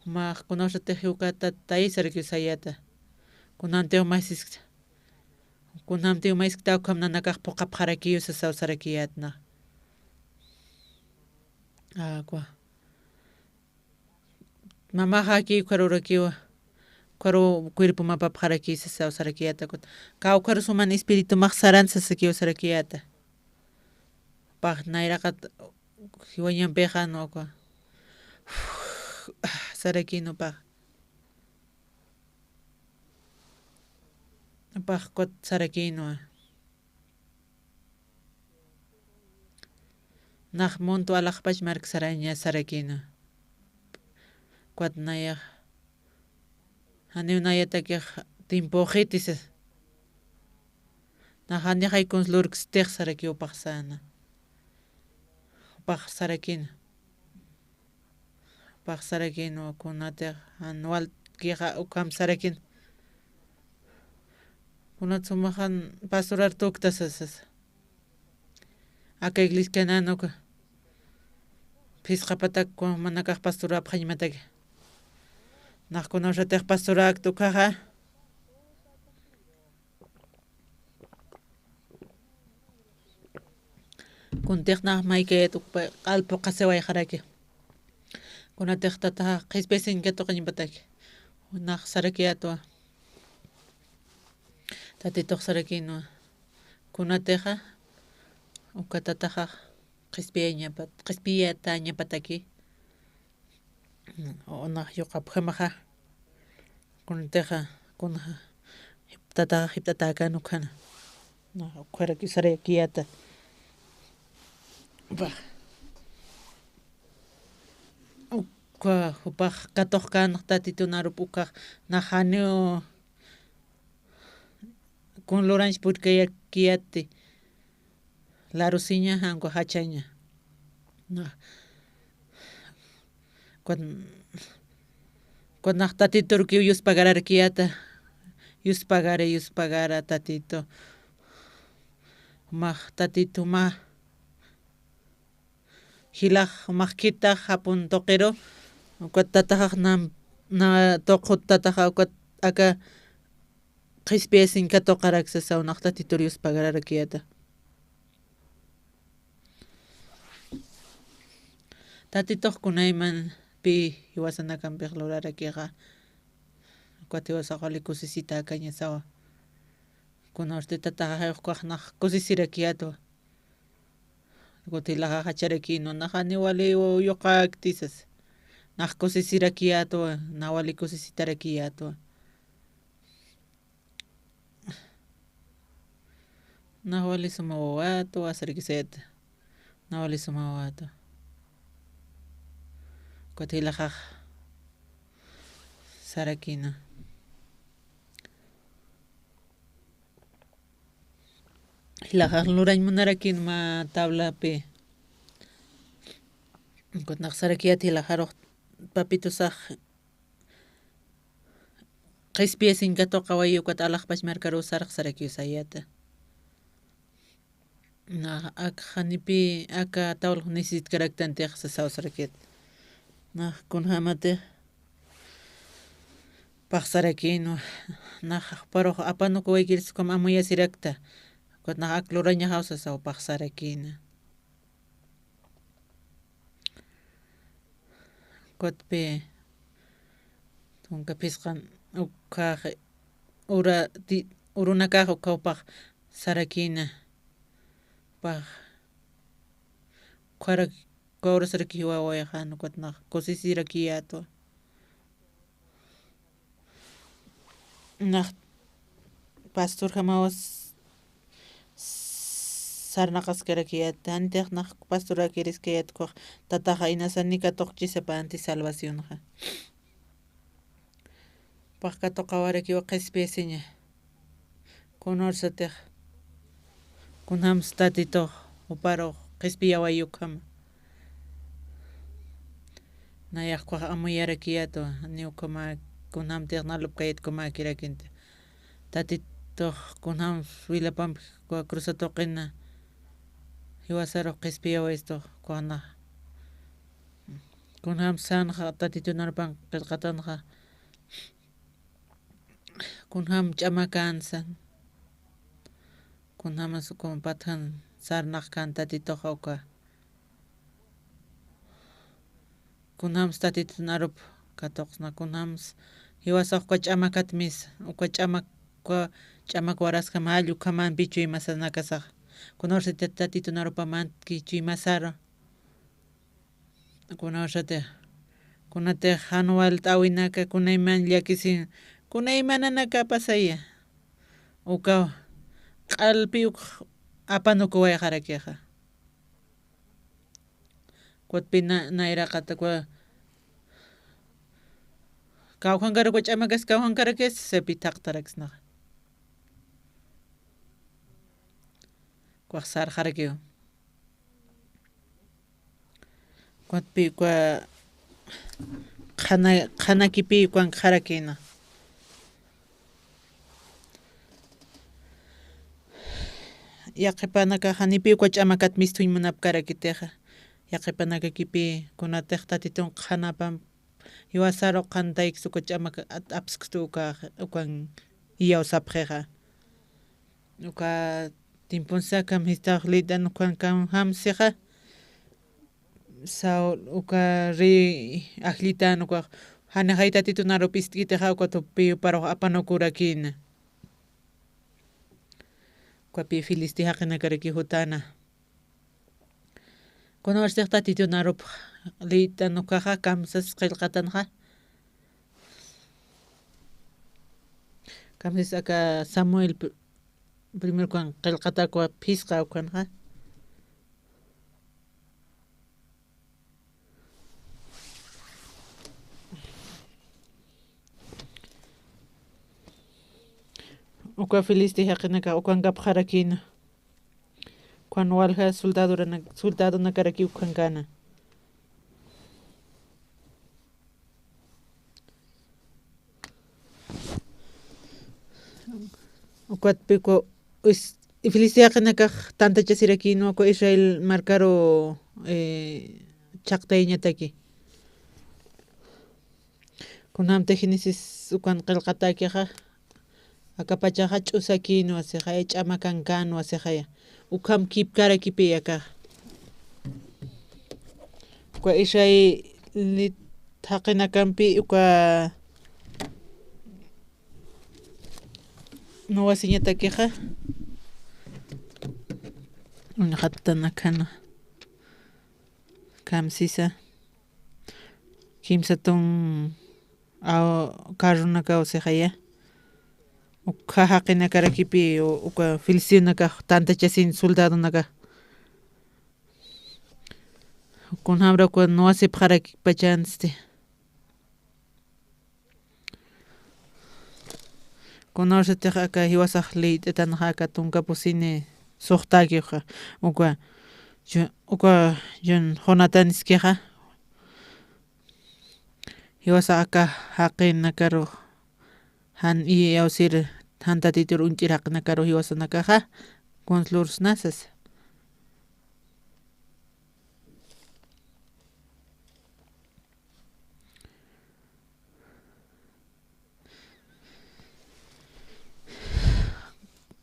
Jumax kunawsatix jiwkata tayasarakiw sayata. Kunamtiw maysiskta. Kunamtiw mayskta ukham nanakax phuqhapxarakiw sasaw sarakiyatna. Akwa. Mamaxa jaki ukharurakiwa. Ukharu cuerpomapapxaraki sasaw sarakiyäta ukat. Kawkharu suman espiritumax saran sasakiw sarakiyäta. Pax nayraqat jiwañampixa nuqa. Sarakïnwa pax. Pax ukat sarakïnwa. Nax muntwa alaxpach mark saraña sarakïnwa. Ukat nayax janiw nayatakix tiempoxiti sasa. Nax janixay kuns lurkstix sarakiw paxsäna. Pax sarakïnwa. Pax sarakïnwa kunatix jan waltkixa ukham sarakïn. Kunat sumax jan pastorar tukta sasas. Aka iglesianan uka. Phisqapatak kunanakax pastorapxañmataki. Nax kunawsatix pastorakta ukaxa. Kuntix nax maykayät uk q'al phuqhasiwayxaraki. Kunatix tataxa qhispiyasiñ katuqañpataki. Nax sarakiyätwa. Tatitux sarakïnwa. Kunatixa uka tataxa qhispiyañapat, qhispiyatäñapataki. Unax yuqapjamaxa. Kunatixa, kunaxa, jip-, tataxa jipt'atäkän ukhana. Nax ukharaki sarakiyäta. Pax. Ukha, jupax katuqkänx Tatitun arup ukax, nax janiw kun lurañch purkayakiyäti. Larusiña, jankwa jachaña. Na. Kun, kun nax Tatiturukiw yuspagararakiyäta. Yuspagara, yuspagara, Tatitu. Max, Tatitu, max. Jilax, max khitax, japun tuqiru. Ukat tataxax nam, na tuqut tataxa, ukat aka qhispiyasiñ katuqarak sasaw nax Tatitur yuspagararakiyäta. Tatitux kunayman pï jiwasanakampix lurarakixa. Ukat jiwasax wali kusisitäkañasawa. Kunawsti tataxa jayxkax nax kusisirakiyätwa. Ukat jilaxax jacharakïnwa, nax janiw wali yuqäkti sasa. Nax kusisirakiyätwa, nax wali kusisitarakiyätwa. Nax wali suma wawätwa, sarakisayäta. Nax wali suma wawätwa. Ukat jilaxax sarakïna. Jilaxax lurañ munarakïn mä tablapi. Ukat nax sarakiyät jilaxarux papitusax qhispiyasiñ katuqawayi ukat alaxpach markaruw sarx sarakiw sayäta. Nax ak janipï aka tabla necesitkaraktanti sasaw sarakit. Nax kunjämatix paxsarakïnwa, nax juparux apanukuwaykiris ukham amuyasirakta. Ukat nax ak lurañaxaw sasaw paxsarakïna. Ukatpï tunka phisqan ukhax ura ti-, urunakax ukhaw paxsarakïna. Pax, ukharak, uka urasaraki jiwawayxän, ukat nax kusisirakiyätwa. Nax pastorjamaw s-, sarnaqaskarakiyät, jantix nax pastorakiriskayät ukax tataxa inasani katuqchisapanti salvacionxa. Pax katuqawarakiw qhispiyasiña. Kunarsatix kunjams Tatitux juparux qhispiyawayi ukhama. Nayax ukax amuyarakiyätwa, ni ukhama kunjamtix na lupkayät ukhamakirakïnti. Tatitux kunjams wilapampi uka cruz tuqina jiwasarux qhispiyawayistux ukax nax. Kunjams sänxa Tatitun arpan qillqatanxa. Kunjam ch'amakänsa. Kunjamas ukham patjan sarnaqkän Tatituxa uka. Kunjams Tatitun arup katuqsna, kunjams jiwasax uka ch'amakat misa, uka ch'amak, uka ch'amak waraskam jall ukhamampi chuymasanakasax. Kunawsati Tatitun arupamantki chuymasaru. Kunawsati, kunatix jan walt'äwinaka kunayman llakisin, kunaymananaka pasaya. Uka q'alpi uk apanukuwayxarakixa. Kutpi na, nayraqata kua kawjankarakwa ch'amakas kawjankarakis, sipi thaqtaraksnaxa. Kuax sarxarakiw. Kutpi kua qhana, qhanakipi kuankarakina. Yaqhipanaka janipi uka ch'amakat misthuñ munapkarakitixa. Yaqhipanakakipi kunatix Tatitun qhanapam jiwasaru qhantaykis uka ch'amaka at-, apskstu uka, ukan iyawsapxixa. Uka tiemponsa kamsistax lït'an ukan kamjamsixa. Saul uka rey ajllitan ukax, janixay Tatitun arup istkitixa uka thupiw parux apanukurakina. Ukapi Filistia jaqinakaraki jutana. Kunawsatix Tatitun arup lït'an ukaxa kamsas qillqatanxa. Kamsis aka Samuel pr-, primero ukan qillqatakwa phisqa ukanxa. Uka Filistia jaqinaka ukankapxarakina. Ukan walja soldadorana-, soldadonakaraki ukankana. Ukatpi uka is-, Filistia jaqinakax tantachasirakïnwa uka Israel markaru, eh, chhaqtayañataki. Kunjamtï Génesis ukan qillqatäkixa, akapachaxa ch'usakïnwa sixa, ch'amakankanwa sixaya. Ukham kipkarakipi akaxa. Uka Israelit jaqinakampi uka nuwasiñatakixa. Uñxatanakhana. Kamsisa. Kimsatun aw, carronakaw sixaya. Ukha jaqinakarakipi, u-, uka filistionakax tantachasin soldadonakax. Kunjamra uka nuwasipxarakipachansti. Kunawsatix aka jiwasax lït'itanxa aka tunka pusini suxtäkixa. Uka, yu-, uka yun Jonataniskixa. Jiwasax aka jaqinakaru jan iyawsir jan Tatitur uñch'ir jaqinakaru jiwasanakaxa, kuns lursna sasa.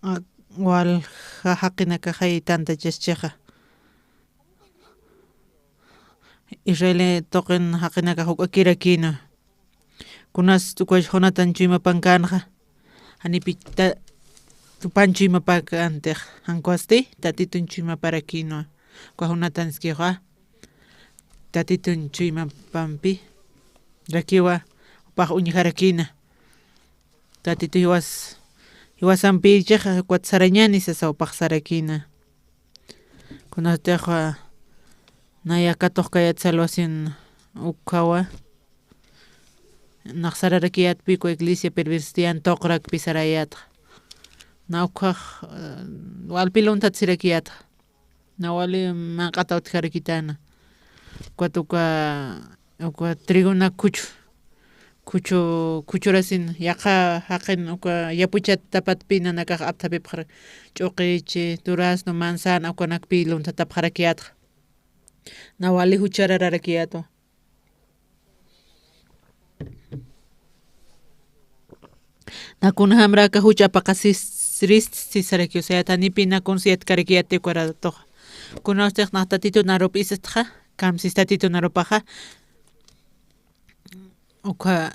A, walja jaqinakaxay tantachaschixa. Israel tuqin jaqinakax juk'akirakïna. Kunas uka Jonatan chuymapankänxa. Janipï ta-, tupan chuymapakäntix. Jan ukhasti Tatitun chuymaparakïnwa. Uka Jonatanskixa Tatitun chuymapampi rakiwa, jupax uñjarakïna. Tatitu jiwas-, jiwasampïchixa ukat sarañäni sasa jupax sarakïna. Kunatix, a, naya katuqkayät salvación ukhawa. Nax sararakiyätpï uka iglesia pervertian tuqrakpi sarayätxa. Na ukhax, eh, walpi lunthat sirakiyätxa. Na wali manq'ataw utjarakitana. Ukat uka, uka trigona khuchu, khuchu, khuchurasin yaqha jaqin uka yapuchat tapatpi nanakax apthapipxarak. Ch'uqichi, durazno, manzana, ukanakpi lunthatapxarakiyätxa. Na wali jucharararakiyätwa. Na kunjamra aka jucha apaqasiristi sisarakiw, sayat janipï na kuns yatkarakiyäti ukaratuxa. Kunawstix nax Tatitun arup ist'xa, kamsis Tatitun arupaxa. Ukha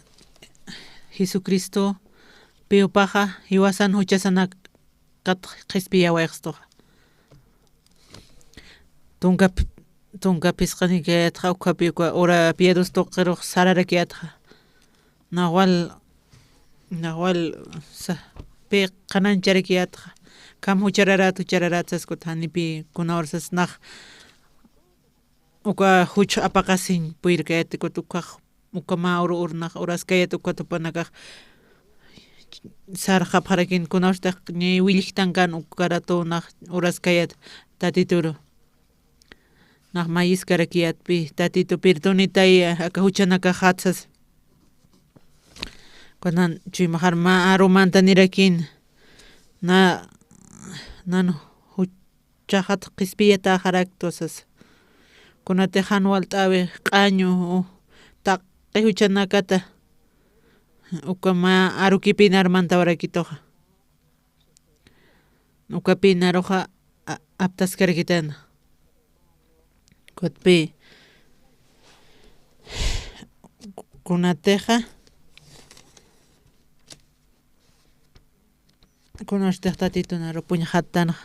Jesucristo piupaxa jiwasan juchasanakat qhispiyawayxstuxa. Tunka pi-, tunka phisqanikayatxa ukhapi uka ura piedus tuqirux sararakiyatxa. Naxwal, naxwal sa-, pi qhanañcharakiyatxa. Kham juchararat, juchararat sas kut janipi kuna ur sas nax uka juch apaqasiñ puyrkayat kut ukhax, uka mä uru urnax uraskayat uka tupanakax sarxapxarakin kuna urstix ñi willjtankan uka ratu nax uraskayat Tatituru. Nax mayiskarakiyatpi, Tatitu, pirdonitay aka juchanakaxat sas. Kunan chuymaxar mä aru mantanirakïn, na, nan juchaxat qhispiyatäxaraktu sas. Kunatix jan walt'äwi q'añu, taqi juchanakata, uka mä arukipï nar mantawarakituxa. Ukapï naruxa a-, aptaskarakitana. Kutpï kunatixa, kunastix Tatitun aru puñxattanxa.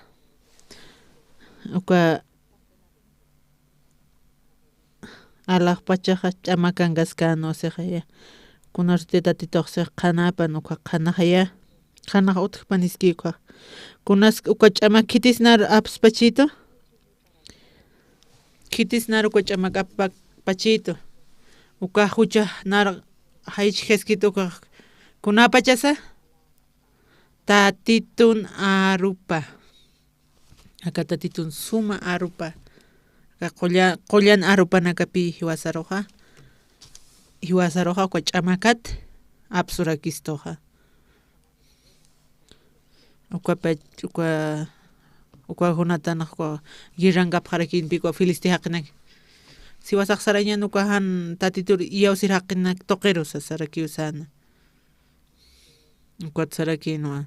Uka alaxpachaxa ch'amakankaskän, no sé, jaya. Kunasti Tatitux six qhanapan, uka qhanaxaya. Qhanax utjpan iski uka. Kunas uka ch'amak khitis nar apspachitu. Khitis nar uka ch'amak appachitu. Uka jucha nar jaychjaskit uka. Kunapachasa Tatitun arupa. Aka Tatitun suma arupa. Aka qulla-, qullan arupanakapi jiwasaruxa. Jiwasaruxa uka ch'amakat apsurakistuxa. Uka pach-, uka, uka Jonatanax uka guerrankapxarakïnpi uka Filistia jaqinak. Siwasax sarañan uka jan Tatitur iyawsir jaqinak tuqiru sasarakiw säna. Ukat sarakïnwa.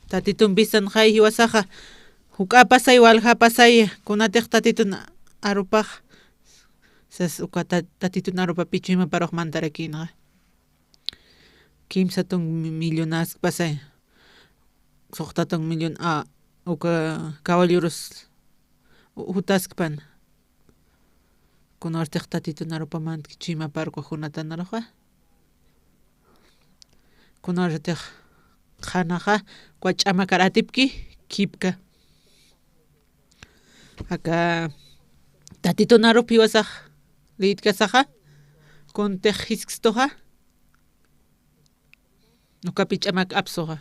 Tatitun pistanxay jiwasaxa, juk'a pasay, walja pasay, kunatix Tatitun arupax, sas uka ta-, Tatitun arupapi chuymaparux mantarakïnxa. Kimsatun mi-, millonäskpasay, suxtatun millon, a, uka caballerus u-, jutaskpan. Kunartix Tatitun arupa mantki chuymaparku Jonatanaruxa. Kunartix qhanaxa, uka ch'amakar atipki, khipka. Aka Tatitun arup jiwasax, liytkasaxa, kuntix jiskstuxa, ukapi ch'amak apsuxa.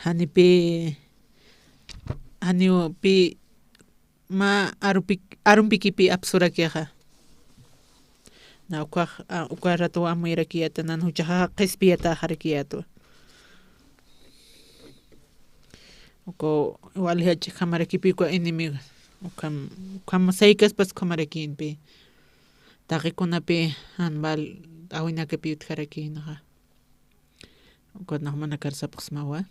Janipi, janipi mä arupi-, arumpikipi apsurakixa. Na ukax, a, uka ratu amuyrakiyata, nan juchaxa qhispiyatäxarakiyatwa. Uka waljach khamarakipi uka enemigo. Ukham, ukham saykaspas khamarakïnpi. Taqikunapi jan walt'äwinakapi utjarakïnxa. Ukat nax manakar sapxsmawa.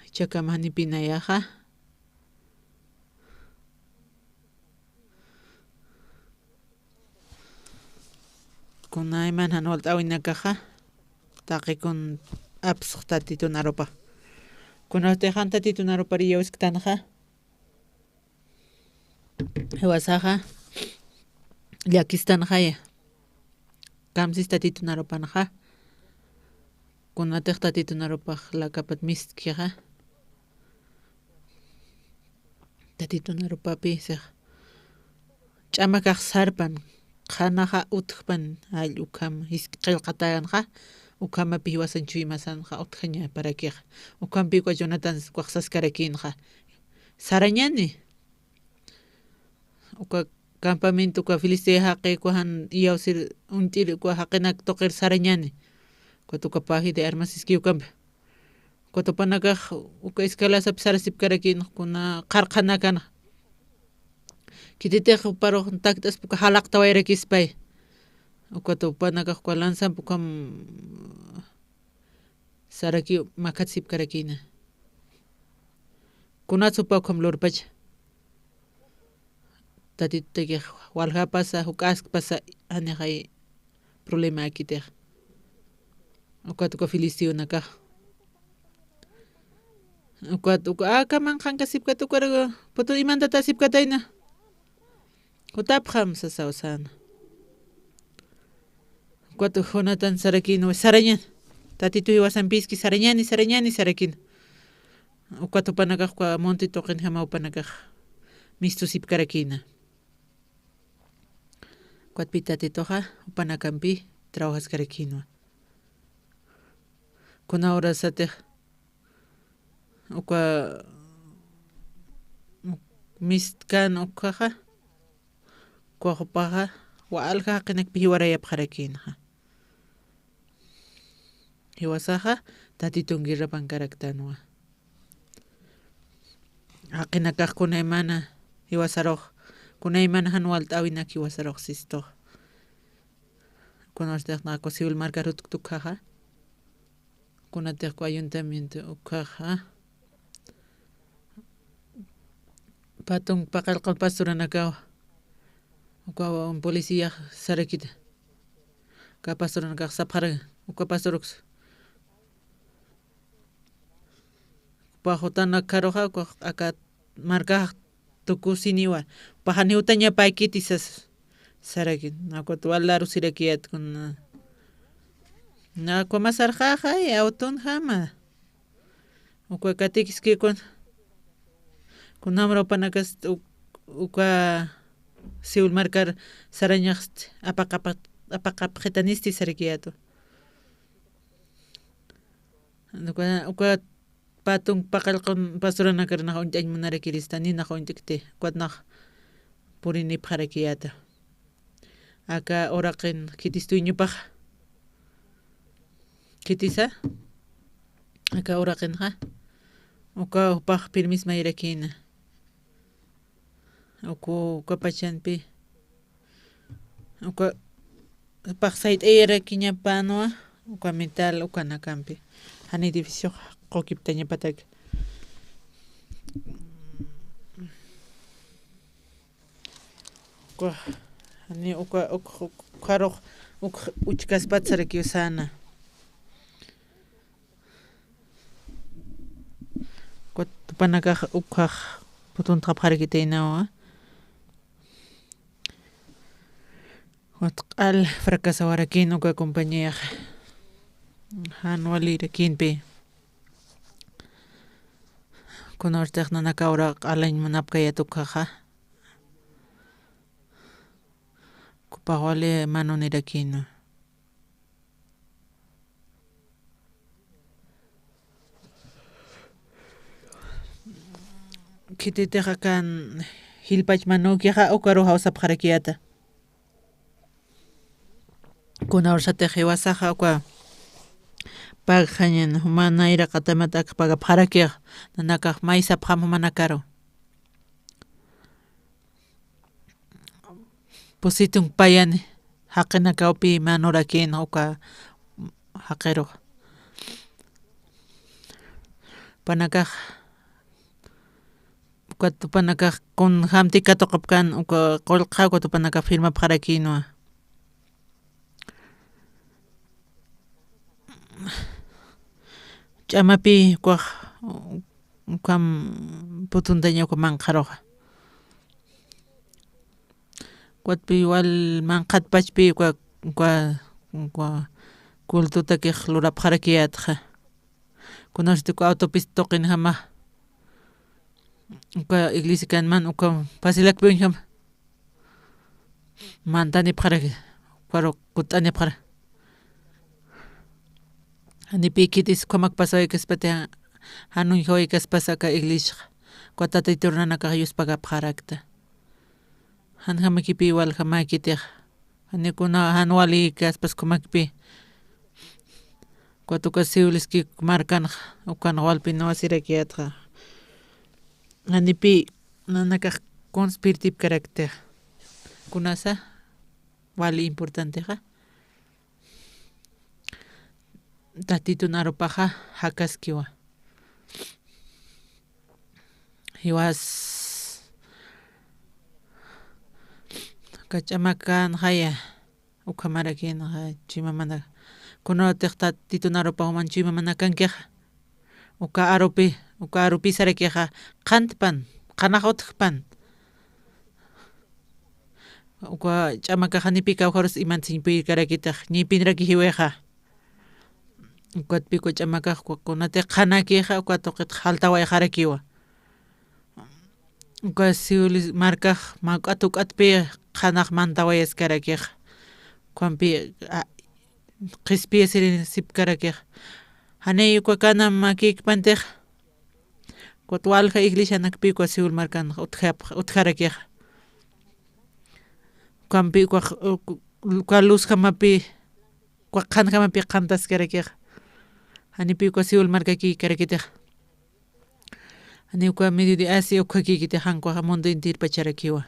Jichhakam janipi nayaxa. Kunayman jan walt'äwinakaxa. Taqikun apsx Tatitun arupa. Kunatix jan Tatitun arupar iyawsktanxa. Jiwasaxa llakistanxaya. Kamsis Tatitun arupanxa. Kunatix Tatitun arupax lakapat mistkixa. Tatitun arupapi six ch'amakax sarpan, qhanaxa utjpan, jall ukham jisk qillqatäyanxa, ukhamapi jiwasan chuymasanxa utjañaparakixa. Ukhampi uka Jonathan ukax saskarakïnxa. Sarañani. Uka campamento, uka Filistia jaqi, uka jan iyawsir uñt'ir, uka jaqinak tuqir sarañani. Ukat uka paji de armas iski ukampi. Ukat jupanakax uka escalasapi sarasipkarakïnxa, kuna qarqhanakanxa. Khititix juparux takt'aspa uka jalaqtawayarakispay. Ukat jupanakax uka lanzampi ukham sarakiw makhatsipkarakïna. Kunats jupa ukham lurpacha. Tatitutakix waljapasa, juk'askpasa, janixay problemäkitix. Ukat uka filisteonakax. Ukat uka, aka manqhankasipkat ukar, putu imantatasipkatayna. Jutapxam sasaw säna. Ukat Jonatan sarakïnwa, sarañan. Tatitu jiwasampiski sarañani, sarañani sarakïna. Ukat jupanakax uka monte tuqinjama jupanakax mistusipkarakïna. Ukat pi Tatituxa jupanakampi trabajaskarakïnwa. Kuna horasatix uka mistkan ukhaxa, uka jupaxa walja jaqinakpi jiwarayapxarakïnxa. Jiwasaxa Tatitun guerrapankaraktanwa. Jaqinakax kunaymana jiwasarux, kunaymana jan walt'äwinak jiwasarux sistux. Kunatix naku civil markar jutktukjaxa. Kunatix ku ayuntamiento ukhaxa. Patun paqallqun pastoranakaw. Uka policía sarakita. Uka pastoranakax sapxara, uka pastorux. Upa jutanakaruxa, uka aka markax tukusiniwa. Upaxa janiw utañapäkiti sas, sarakin. Nakuta wal larusirakiyät kuna. Nakumasarxaxay, autonjama. Uka katikiskikun. Kunamra jupanakasti uk-, uka civil markar sarañaxsti apaqapa-, apaqapxitanisti sarakiyätwa. Uka, uka patun paqallqun pastoranakar nax uñt'añ munarakirista, ni nax uñt'kti, ukat nax purinipxarakiyäta. Aka uraqin khitis dueñopaxa. Khitisa, aka uraqinxa. Uka jupax permismayirakïna. Uku, uka pachanpi. Uka, jupax sayt'ayarakiñapänwa, uka metal, ukanakampi. Jan edificiox qukiptañapatak. Uka, jani uka, uk-, uk-, ukharux, uk-, uchkaspat sarakiw säna. Ukat jupanakax ukhax putuntxapxarakitaynawa. Ukat q'al fracasawarakïn uka compañiax. Jan walirakïnpi. Kunartix nanaka ura q'alañ munapkayät ukhaxa. Jupax wali manunirakïnwa. Khititix akan jilpach manukixa ukaru jawsapxarakiyäta. Kuna ursatix jiwasaxa uka pagxañan juma nayraqatamat ak pagapxarakix, nanakax maysapxam jumanakaru. Pusitun payani, jaqinakawpi manurakïn uka jaqirux. Jupanakax, ukat jupanakax kunjamti katuqapkän uka qullqxa, ukat jupanakax firmapxarakïnwa. Ch'amapi ukax, ukham putuntaña uka manqharuxa. Ukatpi wal manqhatpachpi uka, uka, uka cultutakix lurapxarakiyätxa. Kunasti uka autopista tuqinjama, uka iglesiakan man uka pasilakpi uñjama. Mantanipxaraki, ukaru kutt'anipxara. Janipi khitis ukhamak pasawaykaspati, jan uñjawaykaspasa aka iglesiax, uka Tatitur nanakax yuspagapxarakta. Janjamakipï waljamäkitix. Jani kuna jan walïkaspas ukhamakpi. Ukat uka civilski markanx, ukan walpin wasirakiyätxa. Janipï nanakax conspirtipkarakta. Kunasa wali importantexa. Tatitun arupaxa jakaskiwa. Jiwas, Uka ch'amakanxaya, ukhamarakïnxa, chuymamana, kunatix Tatitun arupax juman chuymamanakankixa. Uka arupi, uka arupi sarakixa, qhantpan, qhanax utjpan. Uka ch'amakax janipi kawkharus imantsiñ puyirkarakitix, ñipinraki jiwixa. Ukatpi uka ch'amakax, uka kunatix qhanakixa, uka tuqit jaltawayxarakiwa. Uka Siul markax mä juk'at juk'atpi qhanax mantawayaskarakixa. Ukampi, a, qhispiyasiri sipkarakixa. Janiy uka kana makïkpantix, ukat walja iglesianakpi uka Siul markan utjap-, utjarakixa. Ukampi uka, uka luzjamapi, uka qhanjamapi qhantaskarakixa. Janipi uka Siul markakïkarakitixa. Jani uka medio de Asia ukhakïkitix, jan ukaxa mundo enterpacharakiwa.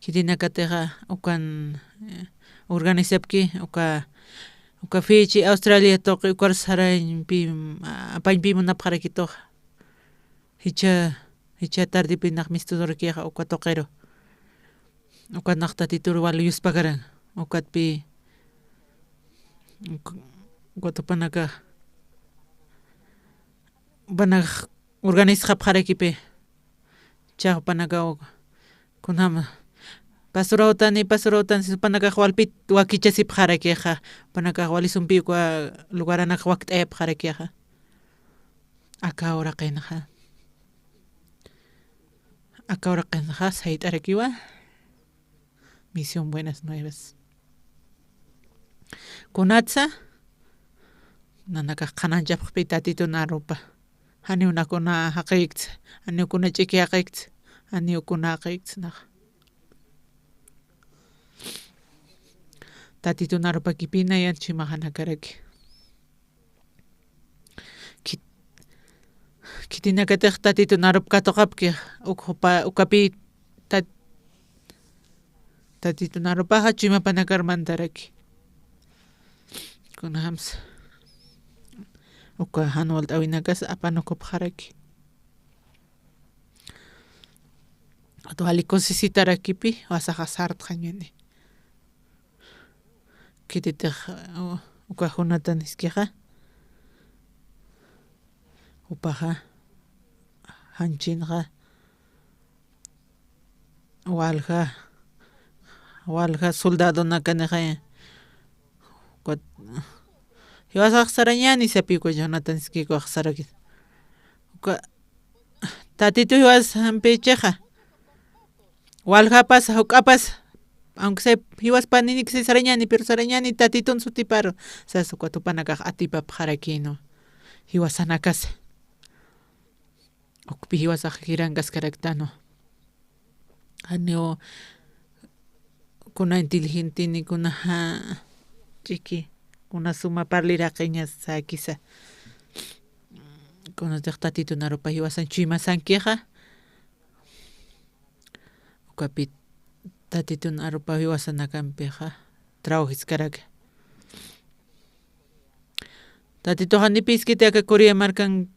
Khitinakatixa ukan, eh, organizapki, uka, uka Fiji, Australia tuqi ukar sarañpi, a, apañpi munapxarakituxa. Jichha, jichha tardipinax misturakixa uka tuqiru. Uka nax Tatitur wal yuspakaran. Ukatpi, uk-, ukat jupanaka, jupanakax organizxapxarakipi. Jichhax jupanaka uk-, kunjam, pasurawtani, pasurawtani, sis jupanakax walpit wakichasipxarakixa. Jupanakax wali sumpi uka lugaranakax wakt'ayapxarakixa. Aka uraqinxa. Aka uraqinxa sayt'arakiwa. Misión Buenas Nuevas. Kunatsa, nanakax qhananchapxpi Tatitun arupa. Janiw kuna jaqiktsa, janiw kuna ch'iki jaqiktsa, janiw kuna jaqiktsa nax. Tatitun arupakipina yan chuymaxanakaraki. Khit-, khitinakatix Tatitun arup katuqapki, uk jupa, ukapi tat-, Tatitun arupaxa chuymapanakar mantaraki. Kunjamsa, uka jan walt'äwinakas apanukupxaraki. Wali kusisitarakipi, jiwasaxa sartxañani. Khititix, u-, uka Jonathan Iskixa, jupaxa, janchinxa, walja, walja soldadonakanixa, ukat, jiwasax sarañani sapi uka Jonathan Iskikuxa sarakit. Uka, Tatitu jiwasampichixa. Waljapas, juk'apas, aunque sea jiwaspaniniksi sarañani, pero sarañani Tatitun sutiparu. Sas ukat jupanakax atipapxarakïnwa. Jiwasanakasa. Ukpi jiwasax jirankaskaraktanwa. Janiw kuna inteligenteni, kuna ja, ch'iki, kuna suma parliraqiñasa, quizá. Kunatix Tatitun arupa jiwasan chuymasankixa. Ukapi Tatitun arupa jiwasanakampixa trabajiskaraki. Tatituxa janipi iskiti aka Corea markan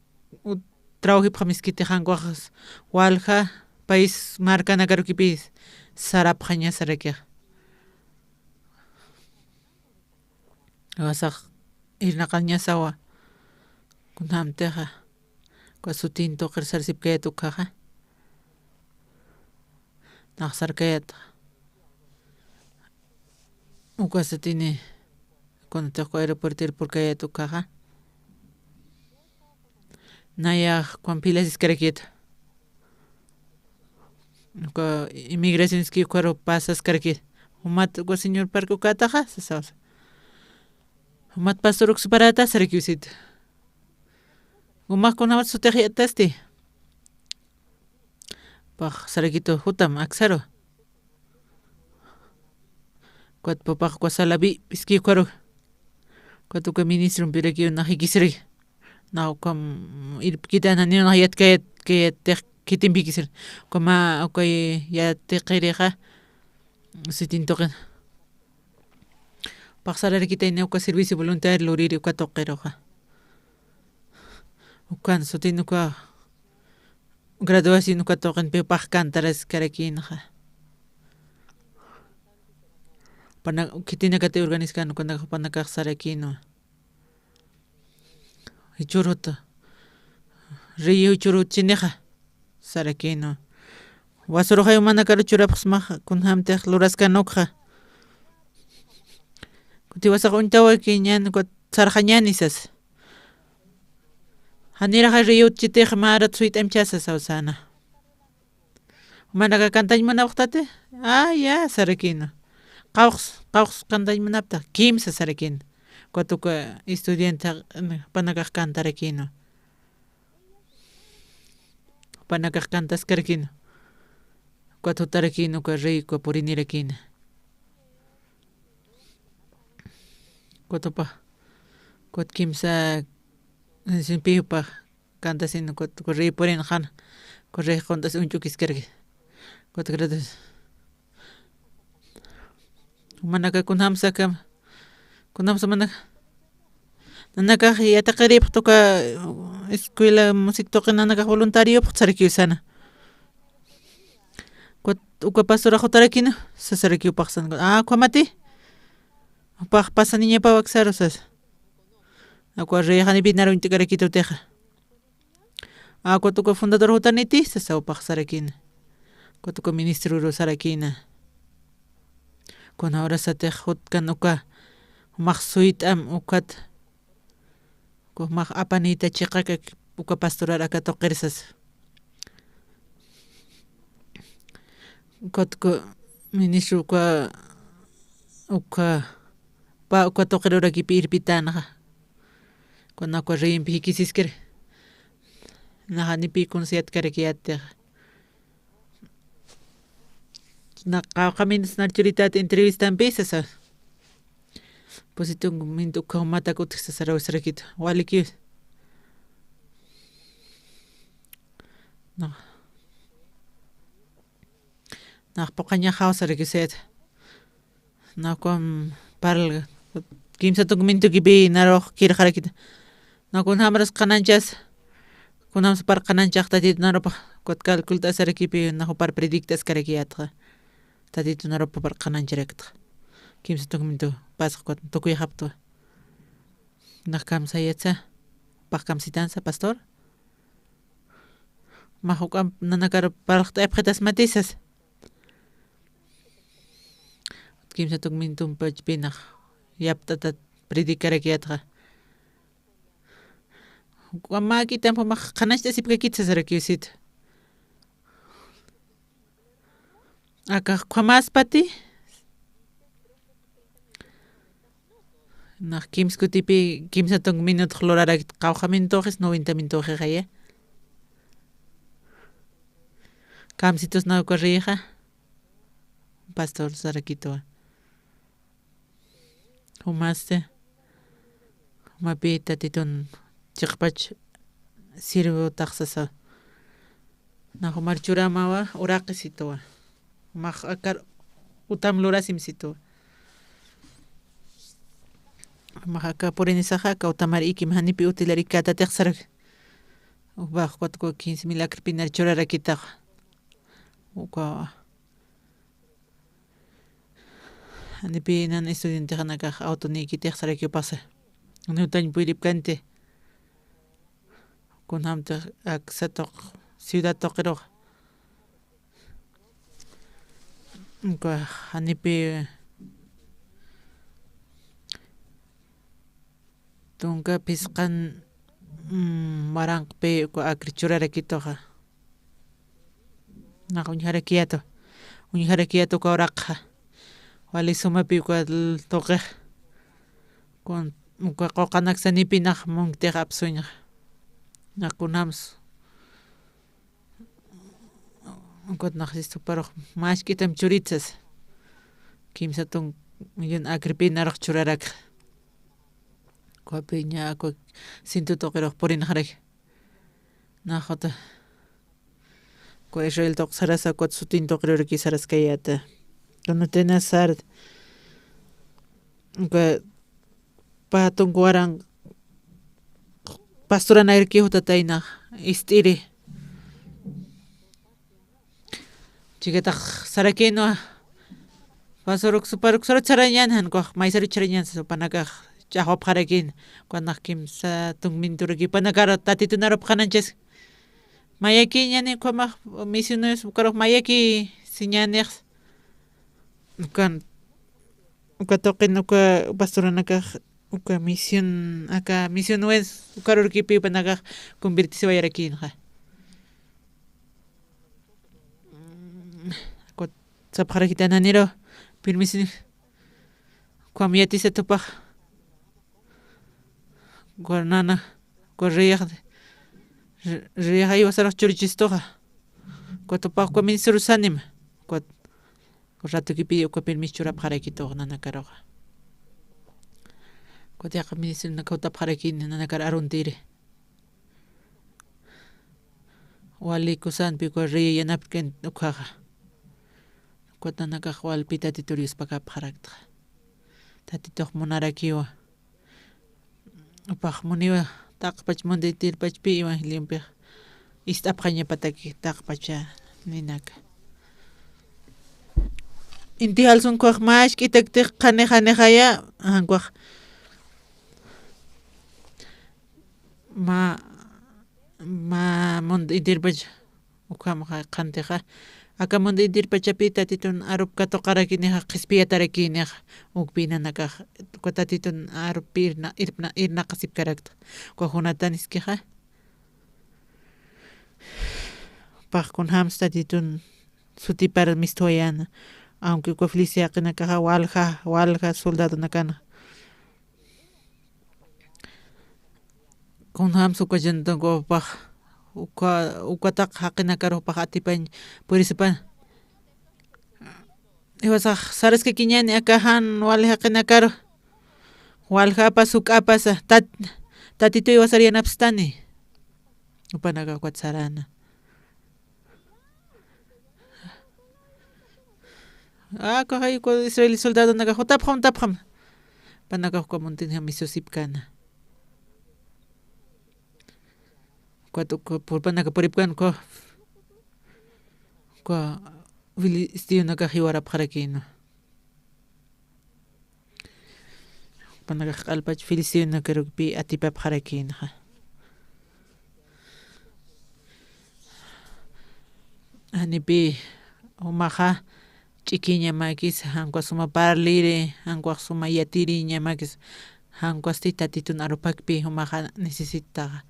u-, trabajipxam iskiti, jan ukax walja país markanakarukipi sarapxañasarakixa. Jiwasax irnaqañasawa, kunjamtixa, uka sutin tuqir sarsipkayät ukhaxa. Nax sarkayät. Uka sutini, kunatix uka aeropuerto irpurkayät ukhaxa. Nayax ukham filasiskarakit. Uka inmigracionski ukharu pasaskarakit. Jumat uka señor parque ukataxa, sasawsa. Jumat pastor uksparata sarakiw sit. Jumax kunawat sutix yatasti. Pax sarakitu jutam aksaru. Ukat pupax uka salabi iski ukharu. Ukat uka ministrompirakiw nax jikisiri. Nax ukham irpkitan janiw nax yatkayat, kayatix khitimpikisiri. Ukhama uka yatiqirixa. Sitintuqin. Pax sararikitayna uka servicio voluntario luriri uka tuqiruxa. Ukan sutin uka graduación uka tuqinpi pax cantaraskarakïnxa. Pana khitinakati organizkan ukanakax panakax sarakïnwa. Jichhüruta. Rey jichhürut chinixa sarakïnwa. Wasuruxay umanakar churapxsmaxa kunjämtix luraskan ukxa. Kutiwasax uñtawaki ñan ukat sarxañäni sasa. Janiraxa rey utchitix mä arat suyt'amchasa sawsäna. Jumanaka kantañ munapxtati? Ah, ya, sarakïnwa. Qawqs, qawqs kantañ munapta? Kimsa sarakïnwa. Ukat uka estudiante jupanakax kantarakïnwa. Jupanakax kantaskarakïnwa. Ukat jutarakïnwa uka rey uka purinirakïna. Ukat jupa, ukat kimsa, simpi jupa kantasin ukat uka rey purinxan, uka rey qunt'as uñch'ukiskarki. Ukat gracias. Jumanaka kunjamsa kama, kunjamsa manaka. Nanakax yatiqiripxta uka escuela music tuqi nanakax voluntariopxta sarakiw sana. Ukat uka pastorax jutarakïna, sasarakiw jupax sana. Ah, ukhamati. Jupax pasaniñapaw aksaru sasa. Uka rey janipi naruñt'karakïta utixa. Ah, ukat uka fundador jutaniti, sasa jupax sarakïna. Ukat uka ministro uru sarakïna. Kuna urasatix jutkan uka, jumax suyt'am ukat, uka jumax apanïta chiqak uka pastorar aka tuqir sasa. Ukat uka ministro uka, uka, pä uka tuqir urakipi irpitänxa. Kuna uka reyimpi jikisiskir. Nax janipi kunsa yatkarakiyätix. Na qawqhaminsa nar churitäti entrevistampi sasa. Pusitun mintu ukhaw matak utjsa saraw sarakit. Walikiw. Nax. Nax puqañaxaw sarakisayat. Nax ukham parl kimsa tukumintukipi narux kirxarakita. Nax kunjamaras qhananchas, kunjamsa par qhananchax Tatitu narupa, ukat calcult'asarakipi nax jupar predict'askarakiyätxa. Tatitu narupa par qhanancharaktxa. Kimsa tukumintu pasx ukat tukuyxaptwa. Nax kamsayatsa, pax kamsitansa, pastor. Max juk'amp nanakar parlxt'ayapxitasmati sasa. Kimsa tukumintumpachpinax yapt'atat predicarakyatxa. Juk'am mäk'itamp jumax qhanacht'asipkakit sasarakiw sita. Akax ukhamäspati. Nax kimsa kutipi, kimsa tunk minutx lurarakit, qawqha mintuxis, noventa mintuxixaya. Kamsitusna uka riyixa, pastor sarakitwa. Jumasti, jumapi Tatitun chiqpach sirviwtax sasa. Nax jumar churamawa, uraqisituwa. Jumax akar utam lurasimsituwa. Jumax aka purinisaxa, aka utamar ikim janipi utilarikkätatix sarak. Ubax ukat uka quince mil akrpinar churarakitax. Uka Janipi nan estudiantixanakax autonïkitix sarakiw pasa. Janiw utañ puyripkanti. Kunjamtix aksa tuq, ciudad tuqirux. Uka janipi tunka phisqan, mm, waranqpi uka akr churarakituxa. Nax uñjarakiyatu, uñjarakiyatu uka uraqxa. Wali sumapi uka l-, tuqix. Kun-, uka quqanaksanipinax munktix apsuñxa. Nax kunjams. Ukat nax sistuparux mask'itam churitsas. Kimsa tunk millón akrpi narux churarakxa. Ukapi ña uka cinto tuqirux purinxaraki. Naxuta. Uka Israel tuq sarasa, ukat sutin tuqiruraki saraskayäta. Kunatïna sar, uka pä tunk waranq pastoranayrakiw jutatayna, ist'iri. Chikatax sarakïnwa, Pasuruk suparuk surat sarañan, jan ukax maysarucharañan, supanakax ch'axwapxarakïn, ukanakax kimsa tunminturaki, upanakar tatitun arupxananchas. Mayakiñani ukhamax misiones ukarux mayaki siñanix. Ukan, uka tuqin uka pastoranakax, uka misión, aka misión wes ukarurkipi upanakax convertisiwayarakïnxa. Ukat sapxarakitan janiru, permiso, ukham yatisa tupax. Uka nana, uka riyax, ri-, riyax jiwasarax churichistuxa. Uka tupax uka ministro Sanima. Uka, uka ratukipi uka permiso churapxarakituxa nanakaruxa. Uka tiyaqa ministronaka jutapxarakini nanakar aruntiri. Wali kusanpi uka riya yanapt'kani ukhaxa. Ukat nanakax walpi Tatitur yuspakapxaraktxa. Tatitux munarakiwa. Upax muniwa taqpach munti intirpachpi evangeliompixa. Ist'apxañapataki taqpacha ninaka. Inti jalsunkwax mä isk'itaktix qhani qhanixaya, jankwax mä, mä munti intirpach ukham qhantixa. Aka munti intirpachapi Tatitun arup katuqarakinixa, qhispiyatarakinixa, ukpi nanakax, uka Tatitun arupi irna-, irna-, irnaqasipkaraktxa. Uka Jonataniskixa, pax kunjams Tatitun sutipar mistwayäna, aunque uka Filistia jaqinakaxa walja, walja soldadonakanxa. Kunjams uka chantankapax, uka, uka taq jaqinakarux pax atipañ purisipan. Jiwasax saraskakiñäni aka jan wali jaqinakaru. Waljapas, juk'apas, tat-, Tatitu jiwasar yanapstani. Jupanakax ukat sarana. Akaxay uka Israel soldadonakax jutapxam, jutapxam. Jupanakax uka muntinxa misusipkana. Ukat uka purpanaka puripkan uka, uka filistionakax jiwarapxarakïna. Jupanakax q'alpach filistionakarupi atipapxarakïnxa. Janipi jumaxa ch'ikiñamakis, jankwas suma parliri, jankwas suma yatiriñamakis, jankwasti Tatitun arupakpi jumaxa necesitaxa.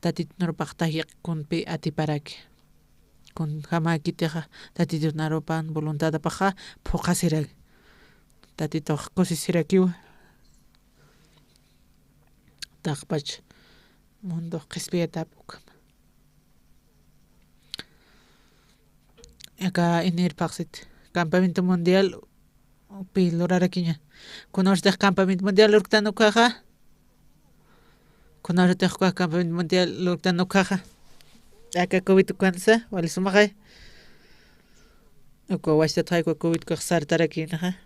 Tatitun arupax taqi kunpi atiparaki. Kunjamäkitixa Tatitun arupan voluntadapaxa phuqhasiraki. Tatitux kusisirakiwa. Taqpach mundox qhispiyatap ukhama. Aka inir phaxsit campamento mundial pi lurarakiña. Kunawsatix campamento mundial lurktan ukhaxa. Kunawsatix uka campamento mundial lurktan ukhaxa. Aka covid ukansa, wali sumaxay. Uka wachtatxay uka covid ukax sartarakïnaxa.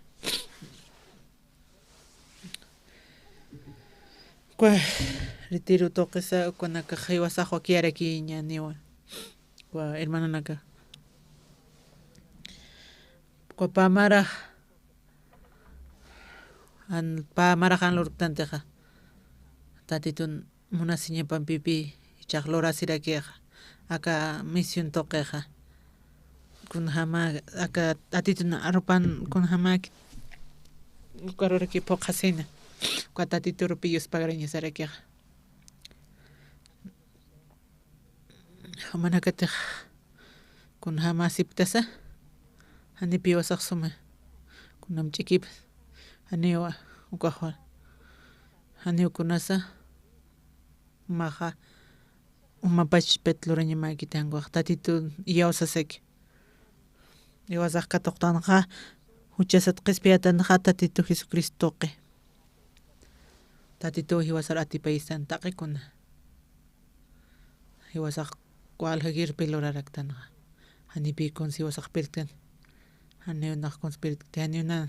Uka retiro tuqisa, ukanakax jiwasax wakiyarakiñäniwa. Uka hermanonaka. Uka pä marax, jan pä marax jan lurktantixa. Tatitun munasiñapampipi jichhax lurasirakixa. Aka misión tuqixa. Kunjama, aka Tatitun arupan kunjama ukaruraki phuqhasina. Uka Tatiturupi yuspagarañasarakixa. Jumanakatix kunjama asiptasa, janipi jiwasax suma, kunjam ch'ikipas, janiwa ukaxwa, janiw kunasa, jumaxa, jumapach pit lurañamäkiti jankwax, Tatitun iyawsasaki. Jiwasax katuqtanxa, juchasat qhispiyatanxa, Tatitu Jesucristo tuqi. Tatituw jiwasar atipayistan taqi kuna. Jiwasax walja kirpi luraraktanxa. Janipi kunsa jiwasax pirtkan. Janiw nax kunsa pirtkti, janiw na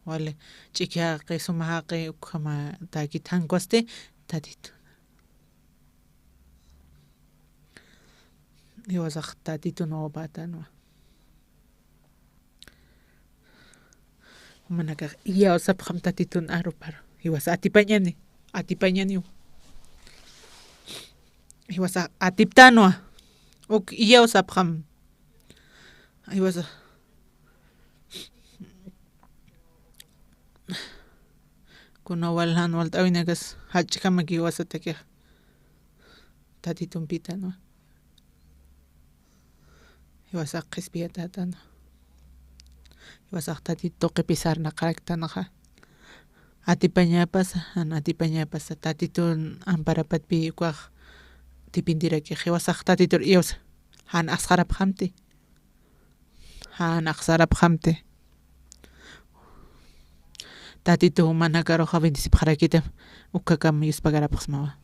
wali ch'iki jaqi, suma jaqi, ukhama takit jankwasti, Tatitu. Jiwasax Tatitun wawapätanwa. Jumanakax iyawsapxam Tatitun aruparu. Jiwasa atipañani, atipañaniw. Jiwasa atiptanwa. Uk iyawsapxam. Jiwasa. Kuna walhan walt'awinakas jach'kamaki jiwasatakixa. Tatitumpitänwa. Jiwasax qhispiyatätänwa. Jiwasax Tatitu tuqipi sarnaqaraktanxa. Atipañapasa, jan atipañapasa, Tatitun amparapatpi ukax tipintirakix. Jiwasax Tatitur iyawsa. Jan axsarapxamti. Jan axsarapxamti. Tatitu jumanakarux bendecipxarakitam, ukhakam yuspagarapxsmawa.